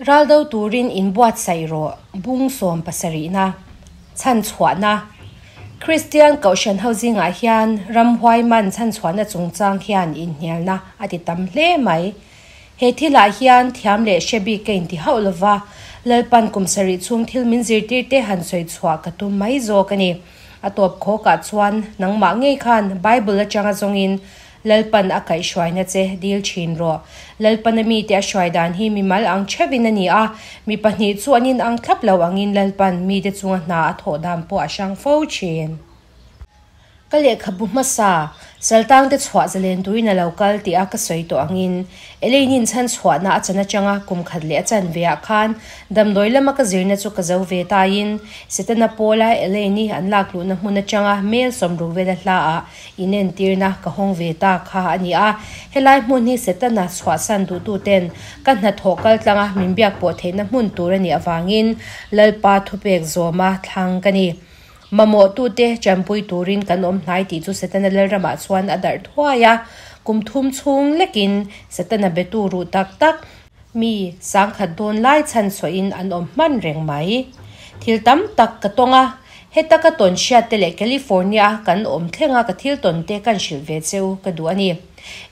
Raldo turin inbuatsaih rawh, bung sawmpasarihna, chhanchhuahna. Kristian Kohhran ho zingah hian ramhuai man chhanchhuahna chungchang hian inhnialna a ti tam hle mai. He thilah hian thiam leh hre bik ka inti hauh lova, Lalpan kum sarih chhung thil min zirtirte han sawi chhuah ka tum mai zawk a ni. A tawp khawkah chuan nangmah ngei khan Bible atanga zawngin Lalpan a kaihhruaina che dil thin rawh. Lalpana mite a hruai dan hi mimal ang theuhin a ni a, mi pahnih chu an inang thlap lo angin Lalpan mite chunga hna a thawh dan pawh a hrang fo thin. Ka lehkhabu hmasa, Saltangte chhuah zalen turin a lo kal tih a ka sawi tawh angin, Elaine-in chhan chhuahna a chan atanga kum khat leh a chan ve ah khan damdawi lama ka zirna chu ka zo ve taiin, Setana pawla Elaine-i an lakluhna hmun atanga mel sawmruk vela hla ah Inentirna ka hawng ve ta kha a ni a, helai hmun hi Setana chhuahsan duhtuten ka hnathawh kaltlanga min biak pawh theihna hmun tur a nih avangin Lalpa thupek zawma thlang ka ni. Mamawhtute chanpui turin kan awm hnai tih chu Setana Lalramah chuan a darh thuai a, kum thum chhung lekin Setana betu ruh tak tak mi sangkhat dawn lai chhan chhuahin an awm hman reng mai. Thil tam tak ka tawng a, heta ka tawn hriat te leh California a kan awm thleng a ka thil tawn te kan hrilh ve cheu ka duh a ni.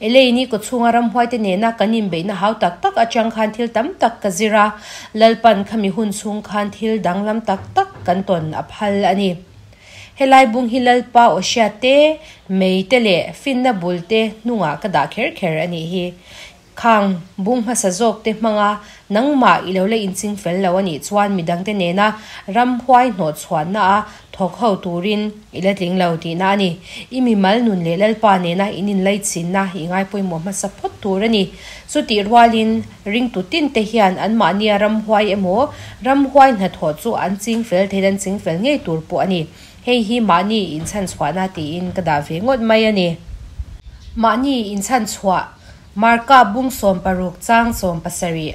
Elaine-i kawchhunga ramhuai te nena kan inbeihna hau tak tak atang khan thil tam tak ka zir a, Lalpan khami hun chhung khan thil danglam tak tak kan tawn a phal a ni. Helai bung hi Lalpa aw hriat te, mei te leh finna bul te hnungah ka dah kher kher a nih hi. Khang bung hmasa zawk te hmanga nangmah i lo la inching fel lo a nih chuan midangte nena ramhuai hnawh chhuahna a thawk ho turin i la tling lo tihna a ni. I mimal nun leh Lalpa nena in inlaichinna i ngaipawimawh hmasa phawt tur a ni. Chutih rualin ringtu tinte hian anmahnia ramhuai emaw ramhuai hnathawh chu an ching fel theih an ching fel ngei tur pawh a ni. Hei hi mahni inchhanchhuahna tiin ka dah ve ngawt mai a ni. Mahni inchhanchhuah Marka bung 60 chang 70.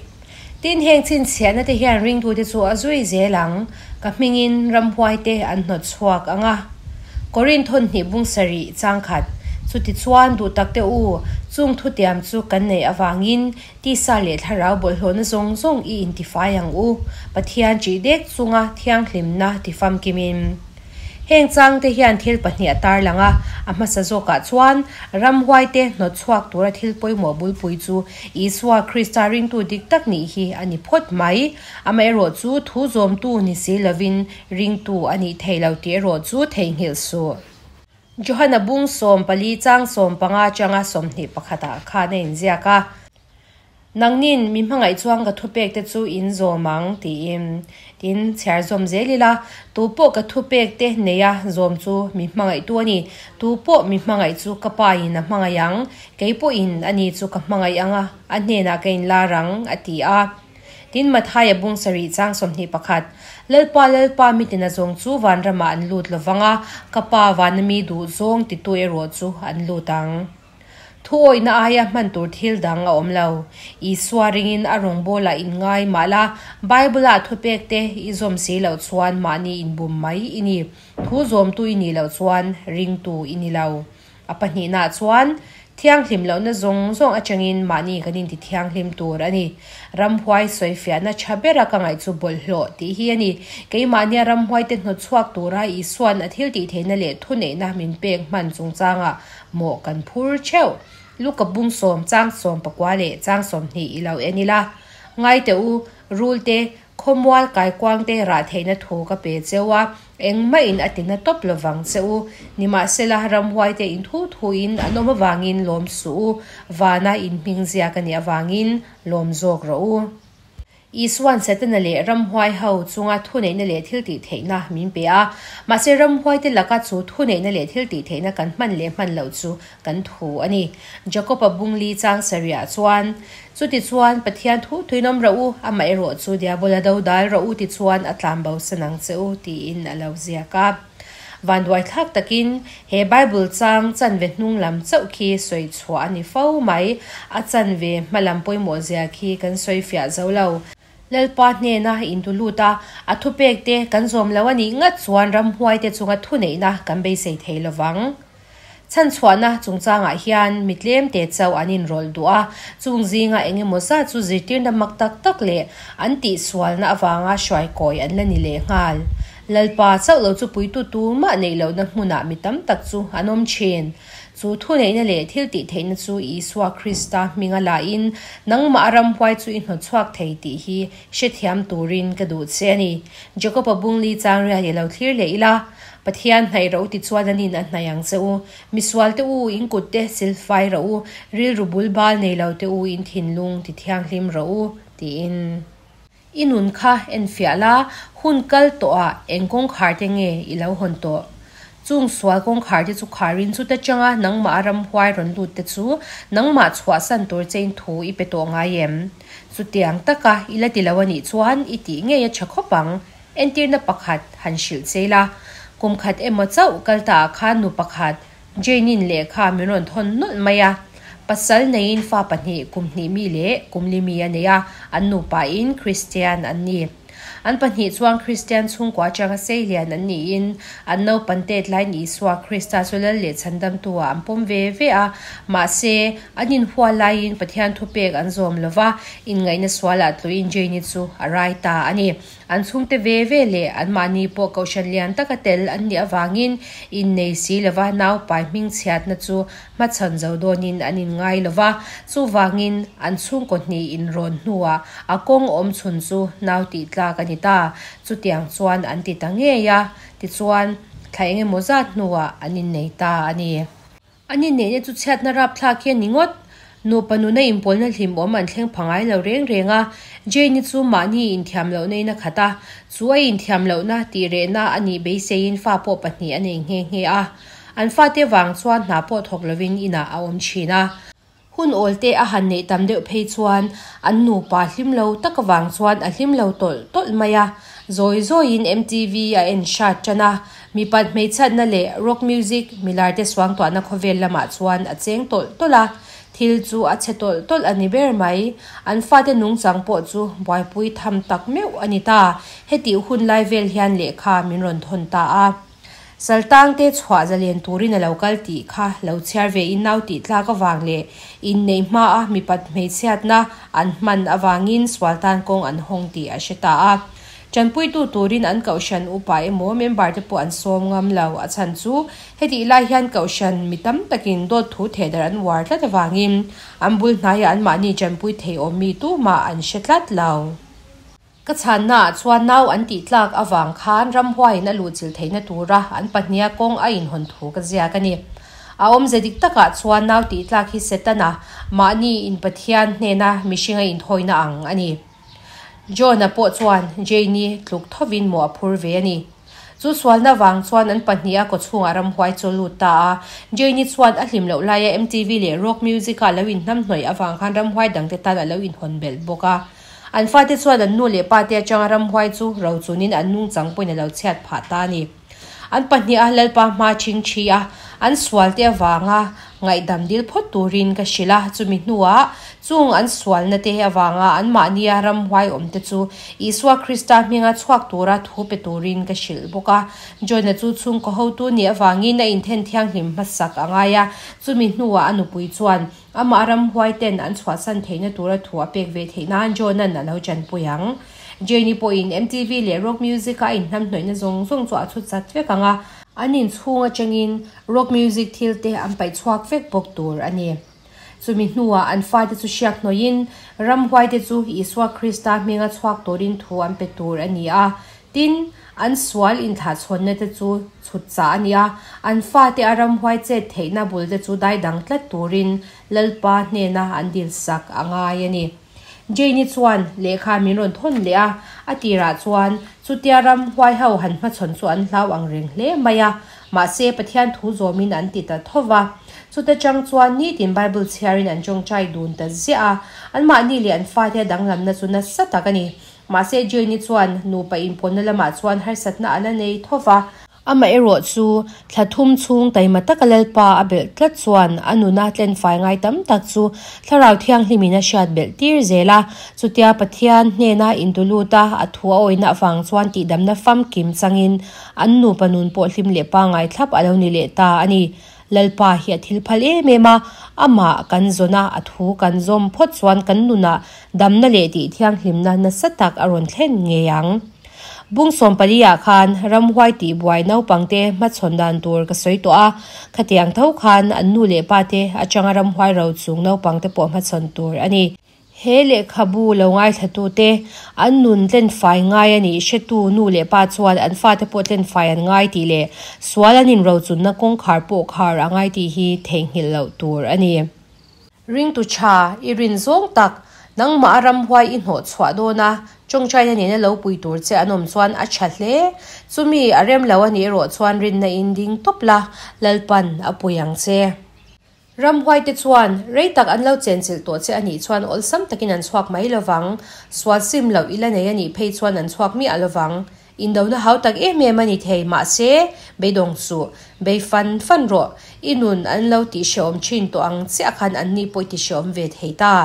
Tin heng chhinchhiahna te hian ringtute chu a zui zel ang, ka hmingin ramhuaite an hnawt chhuak ang a. Korinth hnih bung 7 chang 1. Chutichuan duhtakte u, chung thutiam chu kan neih avangin tisa leh thlarau bawlhhlawhna zawng zawng i intifai ang u, Pathian ṭih dek chunga thianghlimna tifamkimin. Heng changte hian thil pahnih a tarlang a, a hmasa zawkah chuan ramhuaite hnawt chhuak tura thil pawimawh bulpui chu Isua Krista ringtu dik tak nih hi a ni phawt mai. Amaherawh chu thu zawmtu ni si lovin ringtu a nih thei lo tih erawh chu theihnghilh suh. Johana bung 14 chang 15 atanga 21 ah khan a inziak a. Nangnin mi hmangaih chuan ka thupek te chu in zawm ang, tiin. Tin, chhiar zawm zel ila, tu pawh ka thupek te nei a zawm chu mi hmangaihtu a ni. Tu pawh mi hmangaih chu ka pa in a hmangaih ang, kei pawhin a ni chu ka hmangaih ang a, a hnenah ka inlar ang, a ti a. Tin, Mathaia bung sarih chang 21, Lalpa, Lalpa, mitin a zawng chu vanramah an lut lovang a, ka Pa vana mi duh zawng titu erawh chu an lut ang. Thuawihna aia hman tur thil dang a awm lo. Isua ringin a rawngbawlah inngai mah la, Bible-ah thupek te i zawm si loh chuan mahni inbum mai i ni. Thu zawmtu i nih loh chuan ringtu i ni lo. A pahnihnaah chuan, thianghlim lohna zawng zawng atangin mahni kan inti thianghlim tur a ni. Ramhuai sawifiahna tha bera ka ngaih chu bawlhhlawh tih hi a ni. Keimahnia ramhuaite hnawtchhuak tura Isua'n a thiltihtheihna leh thuneihna min pek hman chungchangah Maw kan phur theuh. Luka bung sawm chang 19 leh chang 20 i lo en ila. Ngai teh u, rul te, khawmual kaikuang te rah theihna thu ka pe cheu a, engmah in a tina tawp lovang che u. Nimahsela, ramhuai te in thu thu in an awm avangin lawm suh u, vana in hming ziak a nih avangin lawm zawk rawh u. Isua'n Setana leh ramhuai ho chunga thuneihna leh thiltihtheihna min pe a. Mahse ramhuaite laka chu thuneihna leh thiltihtheihna kan hman leh hman loh chu kan thu a ni. Jakob-a bungli chang sarihah chuan, Chutichuan, Pathian thu thuinawm rawh u, amaherawh chu Diabola do dal rawh u tichuan a tlan bo san ang che u, tiin a lo ziak a. Vanduai thlak takin he Bible chang chanve hnung lam chauh khi sawi chhuah a ni fo mai. A chanve hma lam pawimawh zia khi kan sawi fiah zo lo. Lalpa hnena intu lut a, a thupek te kan zawm lo a nih ngat chuan ramhuai te chunga thuneihna kan beisei thei lovang. Chhanchhuahna chungchangah hian mi tlemte chauh an inrawlh duh a, chung zinga eng emaw zat chu zirtirna mak tak tak leh an tihsualna avanga hruaikawi an la ni leh nghal. Lalpa chauh lo chu puitu tumah neih lohna hmunah mi tam tak chu an awm thin. Chu thuneihna leh thil tih theihna chu Isua Krista hminga lahin nangmah a ramhuai chu i hnawtchhuak thei tih hi hrethiam turin ka duh che a ni. Jakob-a bungli chang riat i lo thlir leh ila, Pathian hnaih ro tichuan an in a hnaih ang che u. Misual te u, in kut te silfai rawh u, rilru bul bal nei lo te u, in thinlung ti thianghlim rawh u, tiin. I nun kha enfiah la, hun kal tawhah eng kawngkhar te nge i lo hawn tawh? Chung sual kawngkhar te chu kharin chuta changa nangmah ramhuai rawn lut te chu nangmah chhuahsan tur chein thu i pe tawh ngai em? Chutiang taka i la ti lo a nih chuan i tih ngei a tha khawp ang. Entirna pakhat han hrilh che ila, kum khat emaw chauh kal ta ah khan nu pakhat Jane-in lehkha min rawn thawn nawlh mai a. Pasal neiin fa pahnih, kum hnih mi leh kum li mi a nei a, an nupain Kristian an ni. An pahnih chuan Kristian chhungkua atanga sei lian an niin, an naupan tet laiin Isua Krista chu lal leh chhandamtu-ah an pawm ve ve a. Mahse, an inhua laiin Pathian thupek an zawm lo va, inngaihna sualah tluin Jane-i chu a rai ta a ni. An chhungte ve ve leh anmahni pawh kohhran lian taka tel an nih avangin innei si lova naupai hmingchhiatna chu hmachhawn zo dawnin an inngai lova, chuvangin an chhungkaw hnih inrawn hnuah a kawng awm chhun chu nau tih tlak a ni ta. Chutiang chuan an ti ta ngei a, tichuan thla engemaw zat hnuah an innei ta a ni. An inneihna chu chhiatna rapthlak hi a ni ngawt. Nupa nuna inpawlna hlimawm an thleng pha ngai lo reng reng a, Jane-i chu mahni inthiam lohna in a khat a, chu a inthiam lohna tih rehna a nih beiseiin fa pawh pahnih a nei nghe nghe a. An fate vang chuan hna pawh thawk lovin inah a awm thin a. Hun awlte a han neih tam deuh phei chuan an nupa hlim lo tak avang chuan a hlim lo tawlh tawlh mai a. Zawi zawiin MTV a en hrat tan a, mipat hmeichhiatna leh rock music milarte suangtuahna khawvel lamah chuan a cheng tawlh tawlh a, thil chu a chhe tawlh tawlh a ni ber mai. An fate nungchang pawh chu buaipui tham tak meuh a ni ta. Hetih hun lai vel hian lehkha min rawn thawn ta a. Saltangte chhuah zalen turin a lo kal tih kha lo chhiar ve in nau tih tlak avang leh inneih hmaa mipat hmeichhiatna an hman avangin sualtan kawng an hawng tih a hre ta a. Tanpuitu turin an kohhran upa emaw member te pawh an sawm ngam lo. A chhan chu hetih lai hian kohhran mi tam takin dawt thu thehdarh an uar tlat avangin an bul hnaiah anmahni tanpui thei awm mi tumah an hre tlat lo. Ka chhannaah chuan nau an tih tlak avang khan ramhuaiin a luhchilh theihna tura an pahniha kawng a inhawn thu ka ziak a ni. A awmze dik takah chuan nau tih tlak hi Setana, mahni in Pathian hnena mihringa inthawina ang a ni. John-a pawh chuan Jane-i tluk thovin mawh a phur ve a ni. Chu sualna vang chuan an pahniha kawchhungah ramhuai chu a lut ta a. Jane-i chuan a hlim loh laia MTV leh rock music-a lo inhnamhnawih avang khan ramhuai dangte tan a lo inhawn belh bawk a. An fate chuan an nu leh pate atanga ramhuai chu rochunin an nungchang pawhin a lo chhiat phah ta a ni. An pahniha Lalpa hma ṭhing ṭhi a, an sualte avanga ngaihdam dil phawt turin ka hrilh a, chumi hnuah chung an sualna te avanga anmahnia ramhuai awmte chu Isua Krista hminga chhuak tura thu pe turin ka hrilh bawk a. John-a chu chhungkaw hotu nih avangin a inthen thianghlim hmasak a ngai a, chumi hnuah a nupui chuan Amah ramhuai ten an chhuahsan theihna tura thu a pek ve theih nan John-a'n a lo chanpui ang. Jane-i pawhin MTV leh rock music-a a inhnamhnawihna zawng zawng chu a chhut chat vek ang a, an inchhung atangin rock music thil te an paih chhuak vek bawk tur a ni. Chumi hnuah an fate chu hriak hnawhin ramhuai te chu Isua Krista hminga chhuak turin thu an pe tur a ni a, Tin, an sual inthlahchhawnna te chu chhut chah a ni a, an fate a ramhuai chet theihna bul te chu dai dang tlat turin Lalpa hnena an dilsak a ngai a ni. Jane-i chuan lehkha min rawn thawn leh a, a tirah chuan chutia ramhuai ho han hmachhawn chu an hlau ang reng hle mai a, mahse Pathian thu zawmin an ti ta tho va. Chuta chang chuan nitin Bible chhiarin an tawngtai dun ta ziah a, anmahni leh an fate a danglamna chu nasa tak a ni. Mahse Jane-i chuan nupa inpawnna lamah chuan harsatna a la nei tho va. Amaherawh chu thla thum chhung taima taka Lalpa a belh tlat chuan a nuna tlenfai ngai tam tak chu Thlarau Thianghlimin a hriat belh tir zel a. Chutia Pathian hnena intulut a, a thu a awihna avang chuan tihdamna famkim changin an nupa nun pawh hlim leh pangngai thlap a lo ni leh ta a ni. Lalpa hi a thil phal em em a, amah kan zawn a, a thu kan zawm phawt chuan kan nunah damna leh tih thianghlimna nasa tak a rawn thlen ngei ang. Bung sawmpali-ah khan ramhuai tihbuai naupangte hmachhawn dan tur ka sawi tawh a, khatiang tho khan an nu leh pate atanga ramhuai ro chung naupangte pawh hmachhawn tur a ni. He lehkhabu lo ngaithlatute an nun tlenfai ngai a nih hretu nu leh pa chuan an fate pawh tlenfai an ngai tih leh sual an inrochunna kawngkhar pawh khar a ngai tih hi theihnghilh loh tur a ni. Ringtu tha, i rin zawng tak, nangmah a ramhuai i hnawh chhuah dawn a, tawngtaina nena lo pui tur che an awm chuan a tha hle. Chumi a rem lo a nih erawh chuan rinna in ding tawp la, Lalpan a pui ang che. Ramhuaite chuan rei tak an lo chenchilh tawh che a nih chuan awlsam takin an chhuak mai lovang, sual sim loh i la nei a nih phei chuan an chhuak miah lovang. Indona hau tak em em a ni thei, mahse, beidawng suh, bei fan fan rawh, i nun an lo tihhrehawm thin tawh ang chiah khan anni pawh i tihhrehawm ve thei ta.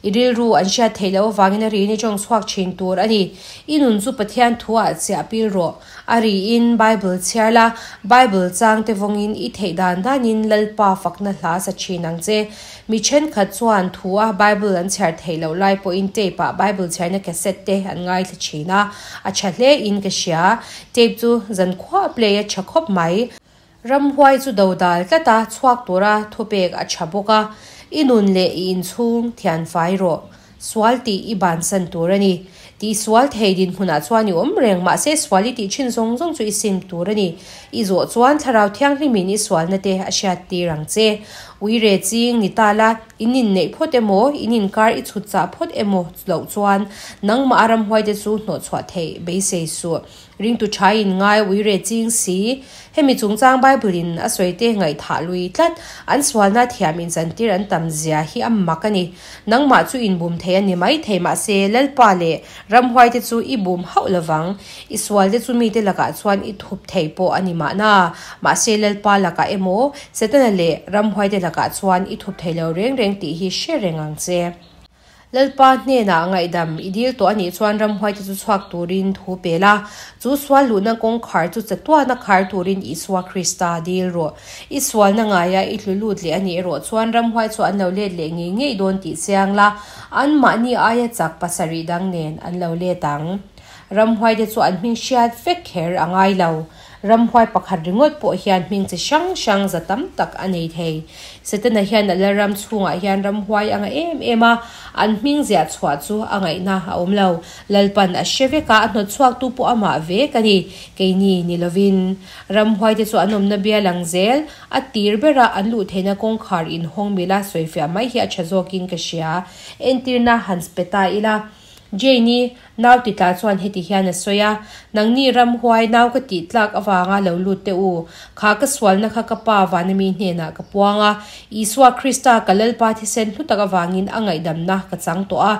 I rilru an hriat theih loh avangin a riin i tawng chhuak thin tur a ni. I nun chu Pathian thuah chiah pil rawh. A riin Bible chhiar la, Bible changte vawngin i theih dan danin Lalpa fakna hla sa thin ang che. Mi thenkhat chuan thua Bible an chhiar theih loh lai pawhin tape ah Bible chhiarna cassette te an ngaithla thin a, a tha hle in ka hria. Tape chu zankhua a play a tha khawp mai. Ramhuai chu dodal tlat a, chhuak tura thupek a tha bawk a, i nun leh i inchhung thian fai rawh. Sual tih i bansan tur a ni. Tih sual thei dinhmunah chuan i awm reng, mahse sual i tih thin zawng zawng chu i sim tur a ni. I zawh chuan Thlarau Thianghlimin i sualna te a hriat tir ang che. Ui re ching ni ta la, in inneih phawt emaw, in inkar i chhut chah phawt emaw loh chuan nangmah a ramhuaite chu hnawhchhuah theih beisei suh. Ringtu tha in ngai ui re ching si. Hemi chungchang Bible in a sawi te ngaihthah lui tlat. An sualna thiam in chantir an tam zia hi a mak a ni. Nangmah chu in bum thei a ni mai thei mahse Lalpa leh ramhuai te chu i bum hauh lovang. I sual te chu mite lakah chuan i thup thei pawh a ni mahna. Mahse Lalpa lakah emaw Setana leh ramhuai te lakah chuan i thup thei lo reng reng tih hi hre reng ang che. Lalpa hnenah ngaihdam i dil tawh a nih chuan ramhuaite chu chhuak turin thu pe la, chu sual luhna kawngkhar chu chatuana khar turin Isua Krista dil rawh. I sualna ngaia i tlu lut leh a nih erawh chuan ramhuai chu an lo let leh ngei ngei dawn tih chiang la, anmahni aia chak pasarih dang nen an lo let ang. Ramhuaite chu an hming hriat vek kher a ngai lo. Ramhuai pakhat ringawt pawh hian hming chi hrang hrang za tam tak a nei thei. Setana hian a Lalram chhungah hian ramhuai a ngah em em a, an hming ziah chhuah chu a ngaihna a awm lo. Lalpan a hre vek a, a hnawtchhuaktu pawh amah vek a ni. Keini ni lovin ramhuaite chu an awmna bial ang zel, a tir bera an luh theihna kawngkhar inhawng mila sawifiah mai hi a tha zawkin ka hria. Entirna han spe ta ila. Jane-i nau titla chuan heti hian a sawi a, Nangni ramhuai nau ka tih tlak avanga lo lut teh u. Kha ka sualna kha ka pa Vanami hnenah ka puang a, Isua Krista ka Lalpa thisen hlu tak avangin a ngaihdamna ka chang tawh a.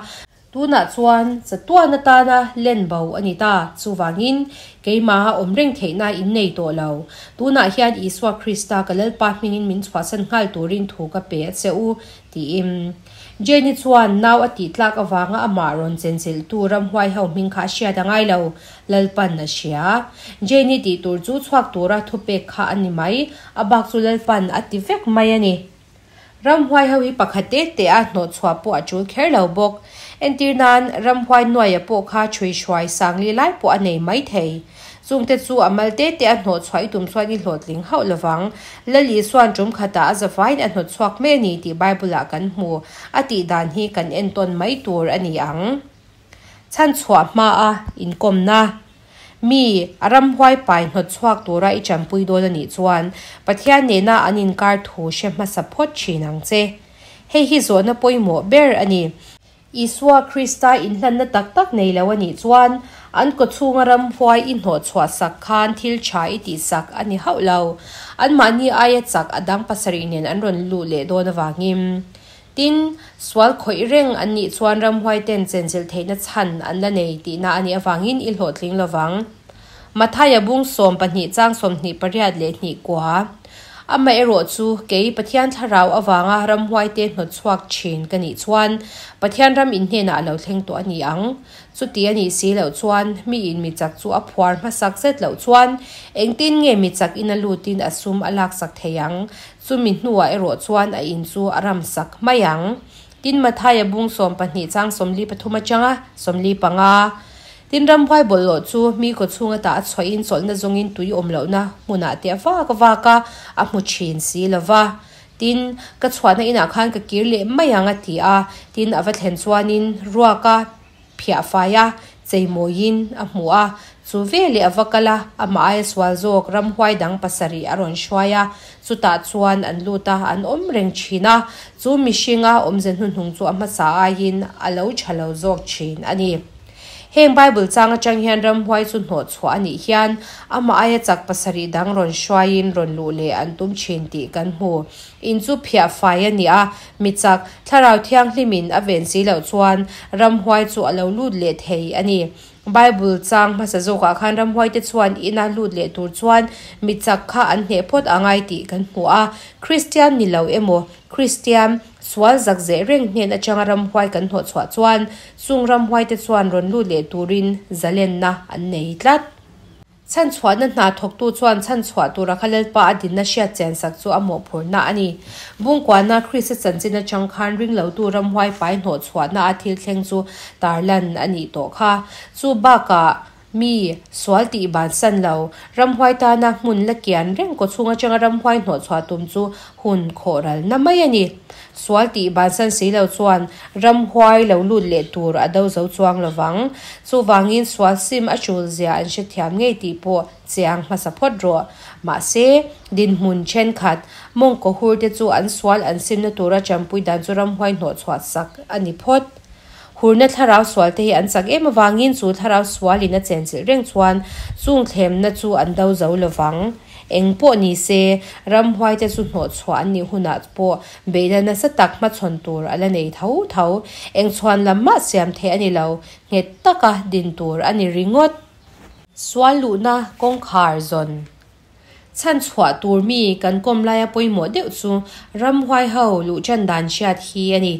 Tunah chuan chatuan atana len bo a ni ta. Chuvangin, keimaha awm reng theihna in nei tawh lo. Tunah hian Isua Krista ka Lalpa hmingin min chhuahsan nghal turin thu ka pe a che u, tiin. Jane-i chuan nau a tih tlak avanga amah rawn chenchilhtu ramhuai ho hming kha a hriat a ngai lo, Lalpan a hria. Jane-i tih tur chu chhuak tura thupek kha a ni mai, a bak chu Lalpan a ti vek mai a ni. Ramhuai ho hi pakhat te te a hnawhchhuah pawh a tul kher lo bawk. Entir nan, ramhuai nuaia pawh kha chhuihruai sangli lai pawh a nei mai thei. Chungte chu a mal te te a hnawh chhuah i tum chuan i hlawhtling hauh lovang. Lal Isua'n tum khatah a zavaiin a hnawt chhuak mai a ni tih Bible-ah kan hmu. A tih dan hi kan entawn mai tur a ni ang. Chhan chhuah hmaa inkawmna, Mi, a ramhuai pai hnawt chhuak tura i tanpui dawn a nih chuan Pathian nena an inkar thu hre hmasa phawt thin ang che. Hei hi zawhna pawimawh ber a ni. Isua Krista inhlanna tak tak nei lo a nih chuan, an kawchhunga ramhuai i hnawhchhuah sak khan thil tha i tihsak a ni hauh lo. Anmahni aia chak a dang pasarih nen an rawn luh leh dawn avangin. Tin, sual khawih reng an nih chuan ramhuai ten chenchilh theihna chhan an la nei tihna a nih avangin i hlawhtling lovang. Mathaia bung 12 chang 28 leh hnih kua. Amaherawhchu, kei Pathian Thlarau avanga ramhuaite hnawt chhuak thin ka nih chuan Pathian ram in hnenah a lo thleng tawh a ni ang. Chuti a nih si loh chuan miin mi chak chu a phuar hmasak zet loh chuan engtin nge mi chak ina lutin a sum a laksak thei ang? Chumi hnuah erawh chuan a in chu a ramsak mai ang. Tin, Mathaia bung 12 chang 43 atanga 45. Tin, ramhuai bawlhhlawh chu mi kawchhung ata a chhuahin chawlhna zawngin tui awm lohna hmunah te a vak vak a, a hmu thin si lo va. Tin, ka chhuahna inah khan ka kir leh mai ang a ti a. Tin, a va thlen chuanin ruaka phiah fai a, cheimawiin a hmu a. Chu veleh a va kal a, amah aia sual zawk ramhuai dang pasarih a rawn hruai a. Chutah chuan an lut a, an awm reng thin a. Chu mihringa awmze hnuhnung chu a hmasa aiin a lo tha lo zawk thin a ni. Heng Bible chang atang hian ramhuai chu hnawh chhuah a nih hian amah aia chak pasarih dang rawn hruaiin rawn luh leh an tum thin tih kan hmu. In chu phiah fai a ni a, mi chak, Thlarau Thianghlimin a ven si loh chuan ramhuai chu a lo lut leh thei a ni. Bible chang hmasa zawkah khan ramhuaite chuan ina lut leh tur chuan mi chak kha an hneh phawt a ngai tih kan hmu a. Kristian ni lo emaw, Kristian sual zak zeh reng hnen atanga ramhuai kan hnawh chhuah chuan chung ramhuaite chuan rawn lut leh turin zalenna an nei tlat. Chhanchhuahna hna thawktu chuan chhanchhuah tura kha Lalpa a dinna hriat chiansak chu a mawhphurhna a ni. Bungkuana Krista chanchin atang khan ringlotu ramhuai pai hnawh chhuahna a thil thleng chu tarlan a nih tawh kha. Chu bakah Mi, sual tih bansan lo, ramhuai tana hmun la kian reng kaw chhung atanga ramhuai hnawhchhuah tum chu hun khawh ralna mai a ni. Sual tih bansan si lo chuan ramhuai lo lut leh tur a do zo chuang lo vang. Chuvangin sual sim a tul zia an hrethiam ngei tih pawh chiang hmasa phawt rawh. Mahse, dinhmun thenkhat, mawngkaw hur te chu an sual an simna tura tanpui dan chu ramhuai hnawhchhuah sak a ni phawt. Hurna thlarau sualte hi an chak em avangin chu thlarau sualin a chenchilh reng chuan chung thlemna chu an do zo lo vang. Eng pawh ni se, ramhuaite chu hnawhchhuah an nih hunah pawh beihna nasa tak hmachhawn tur a la nei tho tho. Eng chhuan lam mah siam theih a ni lo, nghet taka din tur a ni ringawt. Sual luhna kawngkhar zawn chhanchhuah tur mi kan kawm laia pawimawh deuh chu ramhuai ho luh ṭan dan hriat hi a ni.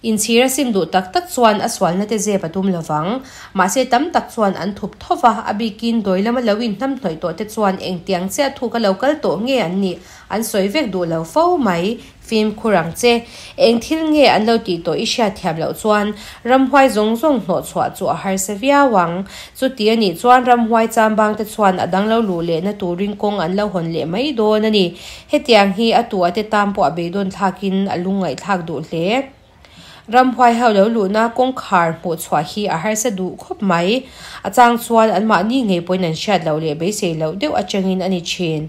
Inchhir a sim duh tak tak chuan a sualna te zep a tum lo vang. Mahse tam tak chuan an thup tho va, a bikin dawi lama lo inhnamhnawih tawh te chuan engtiang chiah thuk a lo kal tawh nge an nih an sawi vek duh lo fo mai. Fimkhur ang che. Eng thil nge an lo tih tawh i hriat thiam loh chuan ramhuai zawng zawng hnawh chhuah chu a harsa viau ang. Chuti a nih chuan ramhuai chambang te chuan a dang lo luh lehna turin kawng an lo hawn leh mai dawn a ni. Hetiang hi a tu ate tan pawh a beidawn thlakin a lungngaihthlak duh hle. Ramhuai ho lo luhna kawngkhar hmuh chhuah hi a harsa duh khawp mai. A chang chuan anmahni ngei pawhin an hriat loh leh beisei loh deuh atangin a ni thin.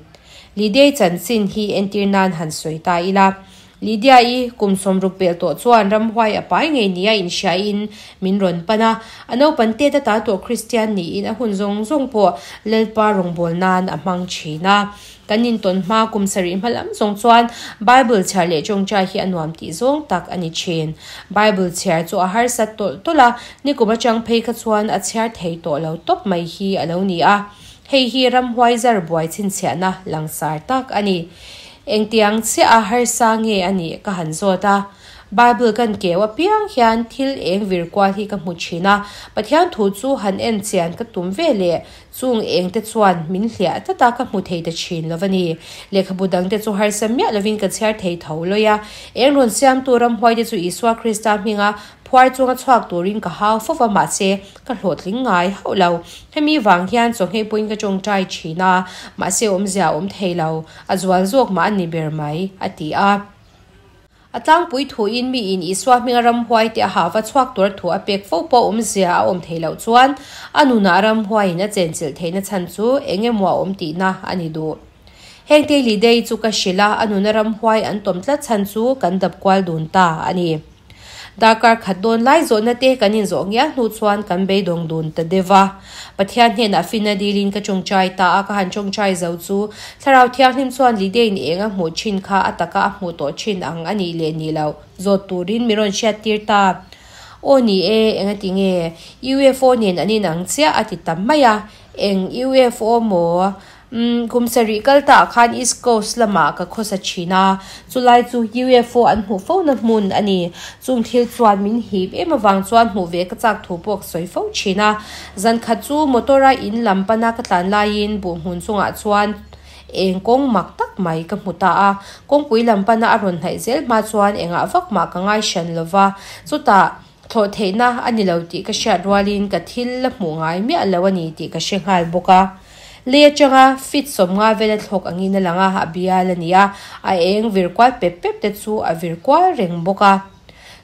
Lydia-i chanchin hi entir nan han sawi ta ila. Lydia-i kum 60 pelh tawh chuan ramhuai a pai ngei nia inhriain min rawn pan a. A naupan tet ata tawh Kristian niin a hun zawng zawng pawh Lalpa rawngbâwl nan a hmang thin a. Kan intawn hma kum sarih hma lam zawng chuan Bible chhiar leh tawngtai hi a nuam tih zawng tak a ni thin. Bible chhiar chu a harsat tawlh tawlh a, nikum atang phei kha chuan a chhiar thei tawh lo tawp mai hi a lo ni a. Hei hi ramhuai zar buai chhinchhiahna langsar tak a ni. Engtiang chiah a harsa nge a nih ka han zawt a. Bible kan keu apiang hian thil eng vir kual hi ka hmu thin a, Pathian thu chu han en chian ka tum ve leh Chung engte chuan min hliah tlat a, ka hmu thei ta thin lo a ni. Lehkhabu dangte chu harsa miah lovin ka chhiar thei tho lawi a. Eng rawn siamtu ramhuaite chu Isua Krista hminga phuar chunga chhuak turin ka hau fo va, mahse, ka hlawhtling ngai hauh lo. Hemi vang hian chawhmeh pawhin ka tawngtai thin a, mahse awmzia a awm thei lo, a zual zawk mah a ni ber mai, a ti a. A tlangpui thuin miin Isua hminga ramhuai te a ha va chhuak tur thu a pek fo pawh awmzia a awm thei loh chuan a nunah ramhuaiin a chenchilh theihna chhan chu eng emaw a awm tihna a ni duh. Heng Daily Day chu ka hrilh a, a nuna ramhuai an tawm tlat chhan chu kan dap kual dun ta a ni. Darkar khat dawn lai zawhna te kan inzawh ngial hnu chuan kan beidawng dun ta deuh va. Pathian hnenah finna dilin ka tawngtai ta a, ka han tawngtai zo chu Thlarau Thianghlim chuan Lidei'n eng a hmuh thin kha a taka a hmuh tawh thin ang a nih leh nih loh zawt turin mi rawn hriattir ta. Aw ni e, eng a ti nge? UFO nen an inang chiah a ti ta mai a, eng UFO maw? Umm, kum sarih kal ta ah khan East Coast lamah ka khawsa thin a, chulai chu UFO an hmuh fo na hmun a ni. Chung thil chuan min hip em avang chuan hmuh ve ka chak thu pawh ka sawi fo thin a. Zan khat chu motor a in lam pana ka tlan laiin buh hmun chungah chuan eng kawng mak tak mai ka hmu ta a. Kawngpui lam pana a rawn hnaih zel hma chuan engah vak mah ka ngai hran lova, chutah thlawh theihna a ni lo tih ka hriat rualin ka thil la hmuh ngai miah lo a ni tih ka hre nghal bawk a. Lei atanga feet 50 vela thlawk angin a lang a, a bial a ni a, a eng vir kual pep pep te chu a vir kual reng bawk a.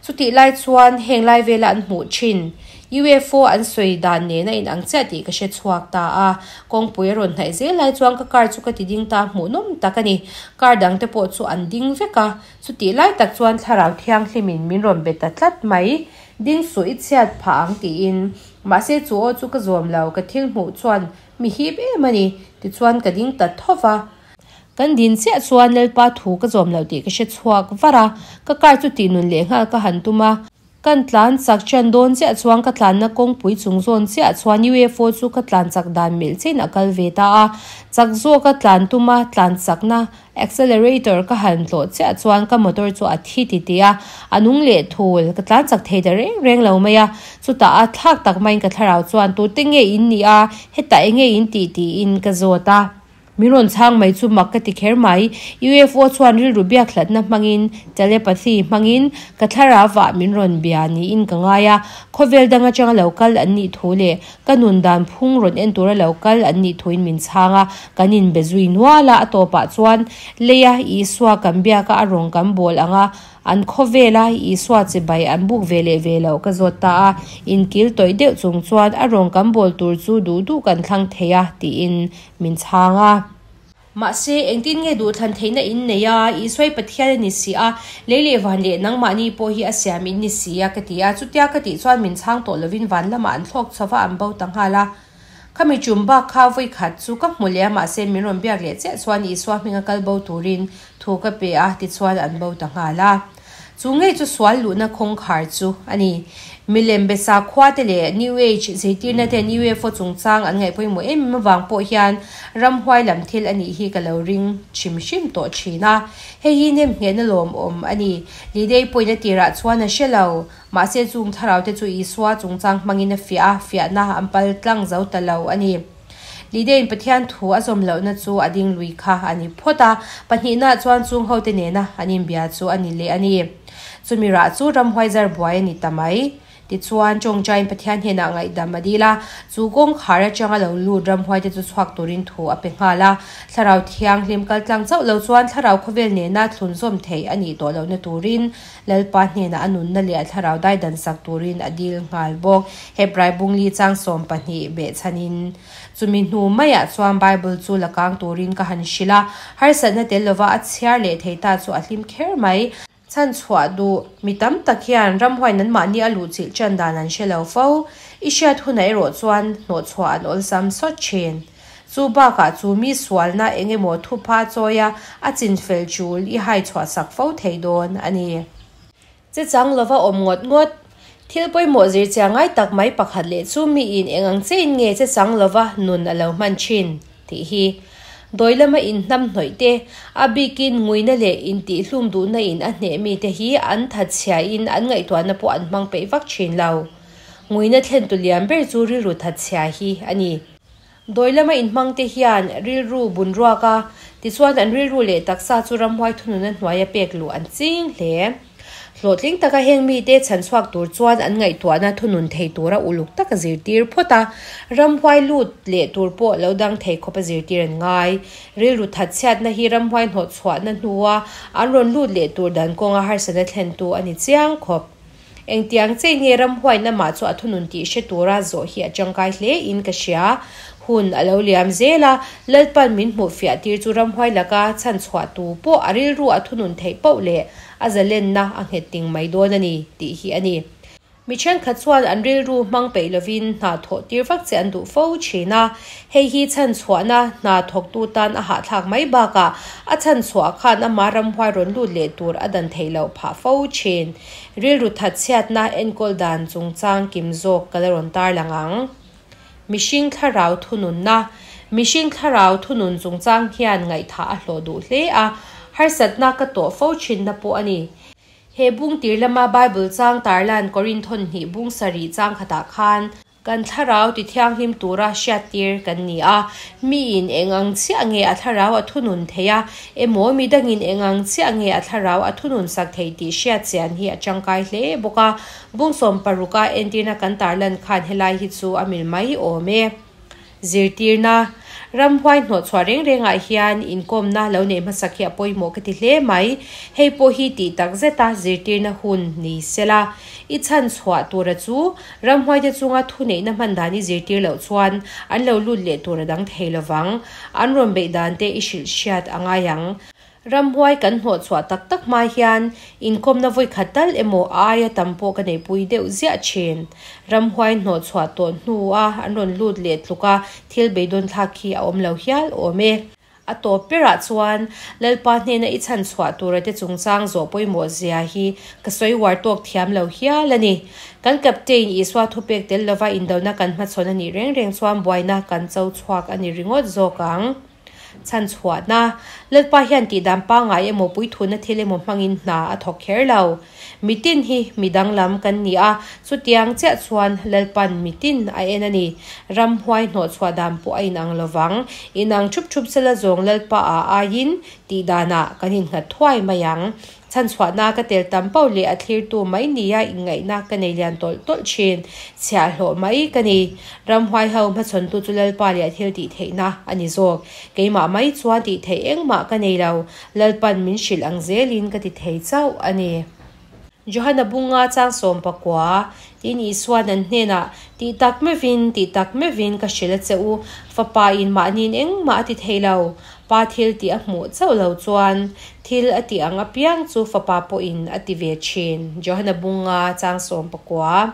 Chutih lai chuan heng lai vela an hmuh thin UFO an sawi dan nen a inang chiah tih ka hre chhuak ta a. Kawngpui a rawn hnaih zel lai chuan ka car chu ka ti ding ta hmuhnawm tak a ni. Car dang te pawh chu an ding vek a. Chutih lai tak chuan thlarau thianghlimin min rawn be ta tlat mai. Ding suh i chhiat phah ang tiin. Mahse chu aw chu ka zawm lo, ka thil hmuh chuan mi hip em a ni. Tichuan ka ding ta tho va. Kan din chiah chuan Lalpa thu ka zawm loh tih ka hre chhuak var a, ka car chu tih nun leh nghal ka han tum a. Kan tlan chak ṭan dawn chiah chuan ka tlanna kawngpui chung zawn chiah chuan UFO chu ka tlan chak dan melh chein a kal ve ta a. Chak zawka tlan tuma tlan chakna accelerator ka han tlawh chiah chuan ka motor chu a thi ti ti a, a nung leh thul. Ka tlan chak thei ta reng reng lo mai a. Chutah a thlak tak maiin ka thlarau chuan tute nge in nih a, hetah enge in tih tiin ka zawt a. Min rawn chhang mai chu mak ka ti kher mai. UFO chuan rilru biak hlatna hmangin, telepathy hmangin, ka thlarau-ah min rawn bia niin ka ngai a. Khawvel dang atanga lo kal an nih thu leh ka nun dan phung rawn en tura lo kal an nih thuin min chhang a, kan inbe zui nual a. A tawpah chuan leia Isua kan biaka a rawn kan bawl ang a, An khawvela Isua chibai an buk ve leh ve loh ka zawt ta a, inkil tawih deuh chung chuan a rawn kan bawl tur chu duh duh kan thlang thei a tiin min chhang a. Mahse, engtin nge duhthlan theihna in nei a, Isua hi Pathian a ni si a, lei leh van leh nangmahni pawh hi a siam in ni si a ka ti a, chutia ka tih chuan min chhang tawh lovin van lamah an thlawk chho va, an bo ta nghal a. Khami tum bak kha vawi khat chu ka hmu leh a, mahse min rawn biak leh chiah chuan Isua hminga kal bo turin thu ka pe a, tichuan an bo ta nghal a. Chu ngei chu sual luhna khawngkhar chu a ni. Milem be sakhua te leh New Age zirtirna ten UFO chungchang an ngaih pawimawh em em avang pawh hian ramhuai lam thil a nih hi ka lo ring hrim hrim tawh thin a. Hei hi nemnghehna lawmawm a ni. Lidei pawina tirah chuan a hre lo. Mahse chung thlarau te chu Isua chungchang hmangin a fiah a, fiahna an pal tlang zo ta lo a ni. Lidein Pathian thu a zawm lohna chu a ding lui kha a ni phawt a, pahnihnaah chuan chung hote nena an inbia chu a ni leh a ni. Chumi rah chu ramhuai zar buai a ni ta mai. Tichuan, tawngtaiin Pathian hnenah ngaihdam a dil a, chu kawngkhar atanga lo lut ramhuaite chu chhuak turin thu a pe nghal a. Thlarau Thianghlim kal tlang chauh lo chuan thlarau khawvel nena thlunzawm theih a nih tawh lohna turin Lalpa hnenah a nunna leh a thlarau daidan sak turin a dil nghal bawk. Hebrai bungli chang 12 behchhanin chumi hnu maiah chuan Bible chu la kang turin ka han hrilh a, harsatna tel lova a chhiar leh thei ta chu a hlim kher mai. Chhanchhuah duh mi tam tak hian ramhuai nanmahni a luhchilh ṭan dan an hre lo fo. I hriat hunah erawh chuan hnawhchhuah an awlsam sawt ṭhin. Chu bakah chu mi sualna eng emaw thupha chawia a chinfel chul i hai chhuahsak fo thei dawn a ni. Che chang lova awm ngawt ngawt. Thil pawimawh zirchia ngai tak mai pakhat leh chu miin eng ang chein nge che chang lova nun a lo hman thin tih hi. Dawi lama inhnam hnawih te, a bikin nguina leh intihhlum duhna in a hneh mite hi an thatchhiain an ngaihtuahna pawh an hmang peih vak thin lo. Nguina thlentu lian ber chu rilru thatchhia hi a ni. Dawi lama inhmangte hian rilru bun ruak a, tichuan an rilru leh taksa chu ramhuai thununa hnuaia pek luh an ching hle. Hlawhtling taka heng mite chhanchhuak tur chuan an ngaihtuahna thunun thei tura uluk taka zirtir phawt a, ramhuai lut leh tur pawh lo dang thei khawpa zirtir an ngai. Rilru thatchhiatna hi ramhuai hnawhchhuahna hnua an rawn lut leh tur dan kawnga harsatna thlentu a ni chiang khawp. Engtiang chei nge ramhuain amah chu a thunun tih hre tura zawh hi a tangkai hle in ka hria. Hun a lo liam zel a, Lalpan min hmuh fiah tir chu ramhuai laka chhan chhuah tu pawh a rilru a thunun theih poh leh a zalenna a nghet ting mai dawn a ni tih hi a ni. Mi thenkhat chuan an rilru hmang peih lovin hna thawh tir vak che an duh fo thin a, hei hi chhan chhuahna hna thawktu tan a hahthlak mai bakah a chhan chhuah khan ama ramhuai rawn lut leh tur a dan theih loh phah fo thin. Rilru thatchhiatna enkawl dan chungchang kim zawk ka la rawn tarlang ang. Mihring thlarau thununna. Mihring thlarau thunun chungchang hian ngaihthah a hlawh duh hle a, harsatna ka tawh fo thinna pawh a ni. He bung tir lama Bible chang tarlan Korinthon hnih bung sarih chang khatah khan kan thlarau ti thianghlim tura hriattir kan ni a. Miin eng ang chiah nge a thlarau a thunun thei a emaw midangin eng ang chiah nge a thlarau a thunun sak thei tih hriat chian hi a tangkai hle bawk a. Bung 16 a entirna kan tarlan khan helai hi chu a mil mai awm e. Zirtirna, Ramhuai hnawhchhuah reng rengah hian inkawmna lo neih hmasak hi a pawimawh ka ti hle mai. Hei pawh hi tih tak zeta zirtirna hun ni sela. I chhan chhuah tura chu ramhuaite chunga thuneihna hman dan i zirtir loh chuan an lo lut leh tur a dang thei lovang. An rawn beih dan te i hrilh hriat a ngai ang. Ramhuai kan hnawhchhuah tak tak hma hian inkawmna vawi khat tal emaw aia tam pawh ka neihpui deuh ziah thin. Ramhuai hnawhchhuah tawh hnua an rawn lut leh tluka thil beidawn thlak hi a awm lo hial awm e. A tawp berah chuan Lalpa hnena i chhanchhuah tura te chungchang zawh pawimawh zia hi ka sawi uar tawk thiam lo hial a ni. Kan Captain Isua thupek tel lova indona kan hmachhawn a nih reng reng chuan buaina kan cho chhuak a ni ringawt zawk ang. Chhanchhuahna, Lalpa hian tihdan pangngai emaw puithuna thil emaw hmangin hna a thawk kher lo. Mitin hi mi danglam kan ni a, chutiang chiah chuan Lalpan mitin a en a ni. Ramhuai hnawhchhuah dan pawh a inang lovang. Inang thup thup sela zawng Lalpa a aiin tihdanah kan innghat thuai mai ang. Chhanchhuahna ka tel tam pauh leh a thlirtu mai nia inngaihna ka nei lian tawlh tawlh thin. Chhiahhlawh mai ka ni. Ramhuai ho hmachhawntu chu Lalpa leh a thil tih theihna a ni zawk. Keimah mai chuan tih theih engmah ka nei lo. Lalpan min hrilh ang zelin ka ti thei chauh a ni. Johana bunga chang 19, Tin Isua'n an hnenah, Tih tak meuhin, tih tak meuhin ka hrilh a che u, Fapa in mahniin engmah a ti thei lo. Pa thil tih a hmuh chauh lo chuan thil a tih ang apiang chu Fapa pawhin a ti ve thin. Johana bunga chang 19.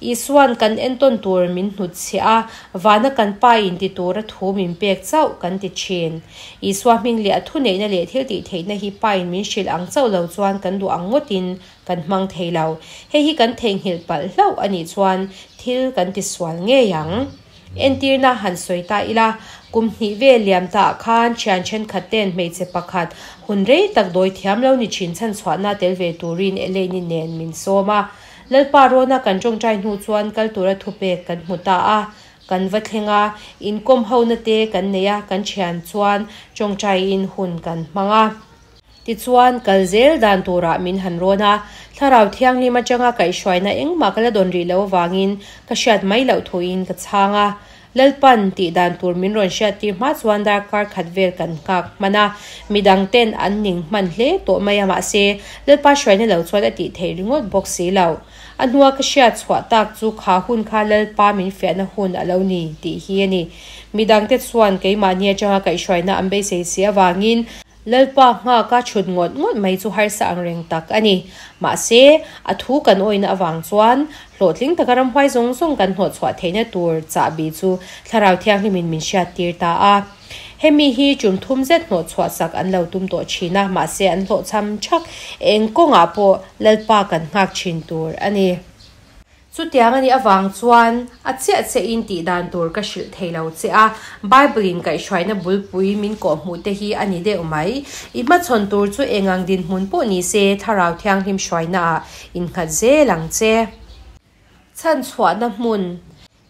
Isua'n kan entawn tur min hnutchhiah a, vana kan Pa in ti tura thu min pek chauh kan ti thin. Isua hming leh a thuneihna leh thil tih theihna hi Pa in min hrilh ang chauh lo chuan kan duh ang ngawtin kan hmang thei lo. Hei hi kan theihnghilh palh hlauh a nih chuan thil kan tisual ngei ang. Entirna han sawi ta ila, kum hnih vel liam ta ah khan thian thenkhat ten hmeichhe pakhat hun rei tak dawi thiam lo ni thin chhanchhuahna tel ve turin Elaine-i nen min sawm a. Lalpa rawna kan tawngtai hnu chuan kal tura thupek kan hmu ta a, kan va thleng a, inkawm hona te kan nei a, kan thian chuan tawngtaiin hun kan hmang a. Tichuan, kal zel dan turah min han rawn a, Thlarau Thianghlim atanga kaihhruaina engmah ka la dawn rih loh avangin ka hriat mai loh thuin ka chhang a. Lalpan tih dan tur min rawn hriattir hma chuan darkar khat vel kan nghak hman a, midang ten an ning hman hle tawh mai a mahse, Lalpa hruaina lo chuan a tih theih ringawt bawk si lo. A hnua ka hriat chhuah tak chu kha hun kha Lalpa min fiahna hun a lo ni tih hi a ni. Midangte chuan keimahni atanga kaihhruaina an beisei si avangin, Lalpa nghaka chhut ngawt ngawt mai chu harsa ang reng tak a ni. Mahse, a thu kan awihna avang chuan hlawhtling taka ramhuai zawng zawng kan hnawhchhuah theihna tur chahbi chu Thlarau Thianghlimin min hriattir ta a. Hemi hi tum thum zet hnawhchhuah sak an lo tum tawh thin a, mahse an hlawhchham thak eng kawngah pawh Lalpa kan nghak thin tur a ni. Chutiang a nih avang chuan a chiah chiahin tih dan tur ka hrilh thei lo che a, Bible-in kaihhruaina bulpui min kawhhmuh te hi a ni deuh mai. I hmachhawn tur chu eng ang dinhmun pawh ni se Thlarau Thianghlim hruainaah innghat zel ang che. Chhanchhuahna hmun.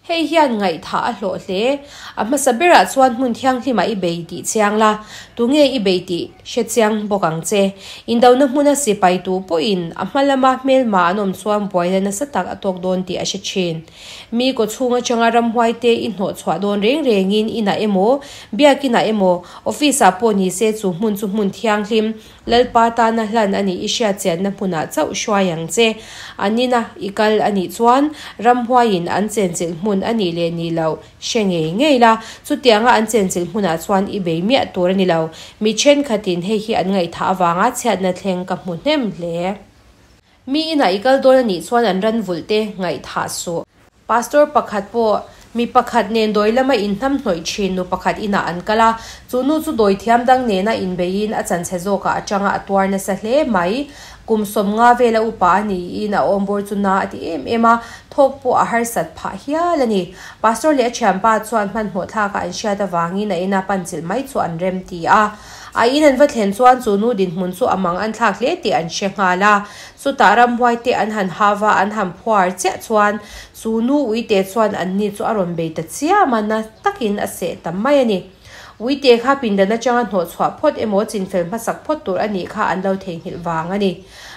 Hei hian ngaihthah a hlawh hle. A hmasa berah chuan hmun thianghlimah i bei tih chiang la, tunge i bei tih hre chiang bawk ang che. Indona hmuna sipai tu pawhin a hma lama hmelma an awm chuan buaina nasa tak a tawk dawn tih a hre thin. Mi kawchhung atanga ramhuai te i hnawh chhuah dawn reng rengin inah emaw, biakinah emaw, office ah pawh ni se chu hmun chu hmun thianghlim, Lalpa tana hlan a nih i hriat chianna hmunah chauh hruai ang che. An ina i kal a nih chuan ramhuaiin an chenchilh hmun a nih leh nih loh Hre ngei ngei la, chutianga an chenchilh hmunah chuan i bei miah tur a ni lo. Mi thenkhatin hei hi an ngaihthah avanga chhiatna thleng ka hmu hnem hle. Mi inah i kal dawn a nih chuan an ran vulh te ngaihthah suh. Pastor pakhat pawh Mi pakhat nen dawi lama inhnamhnawih thin nu pakhat inah an kal a, chu nu chu dawi thiam dang nena inbeiin a chanchhe zawkah a tanga a tuar nasa hle mai. Kum 50 vela upa a niin a awmbawr chu na a ti em em a, thawk pawh a harsat phah hial a ni. Pastor leh a thianpa chuan hmanhmawh thlakah an hriat avangin a ina panchilh mai chu an rem ti a. A in an va thlen chuan chu nu dinhmun chu a mang an thlak hle tih an hre nghal a. Chutah ramhuai te an han hava an han phuar chiah chuan chu nu uite chuan an ni chu a rawn bei ta chiam a, na takin a seh ta mai a ni. Uite kha pindan atanga hnawh chhuah phawt emaw chinfel hmasak phawt tur a nih kha an lo theihnghilh vang a ni.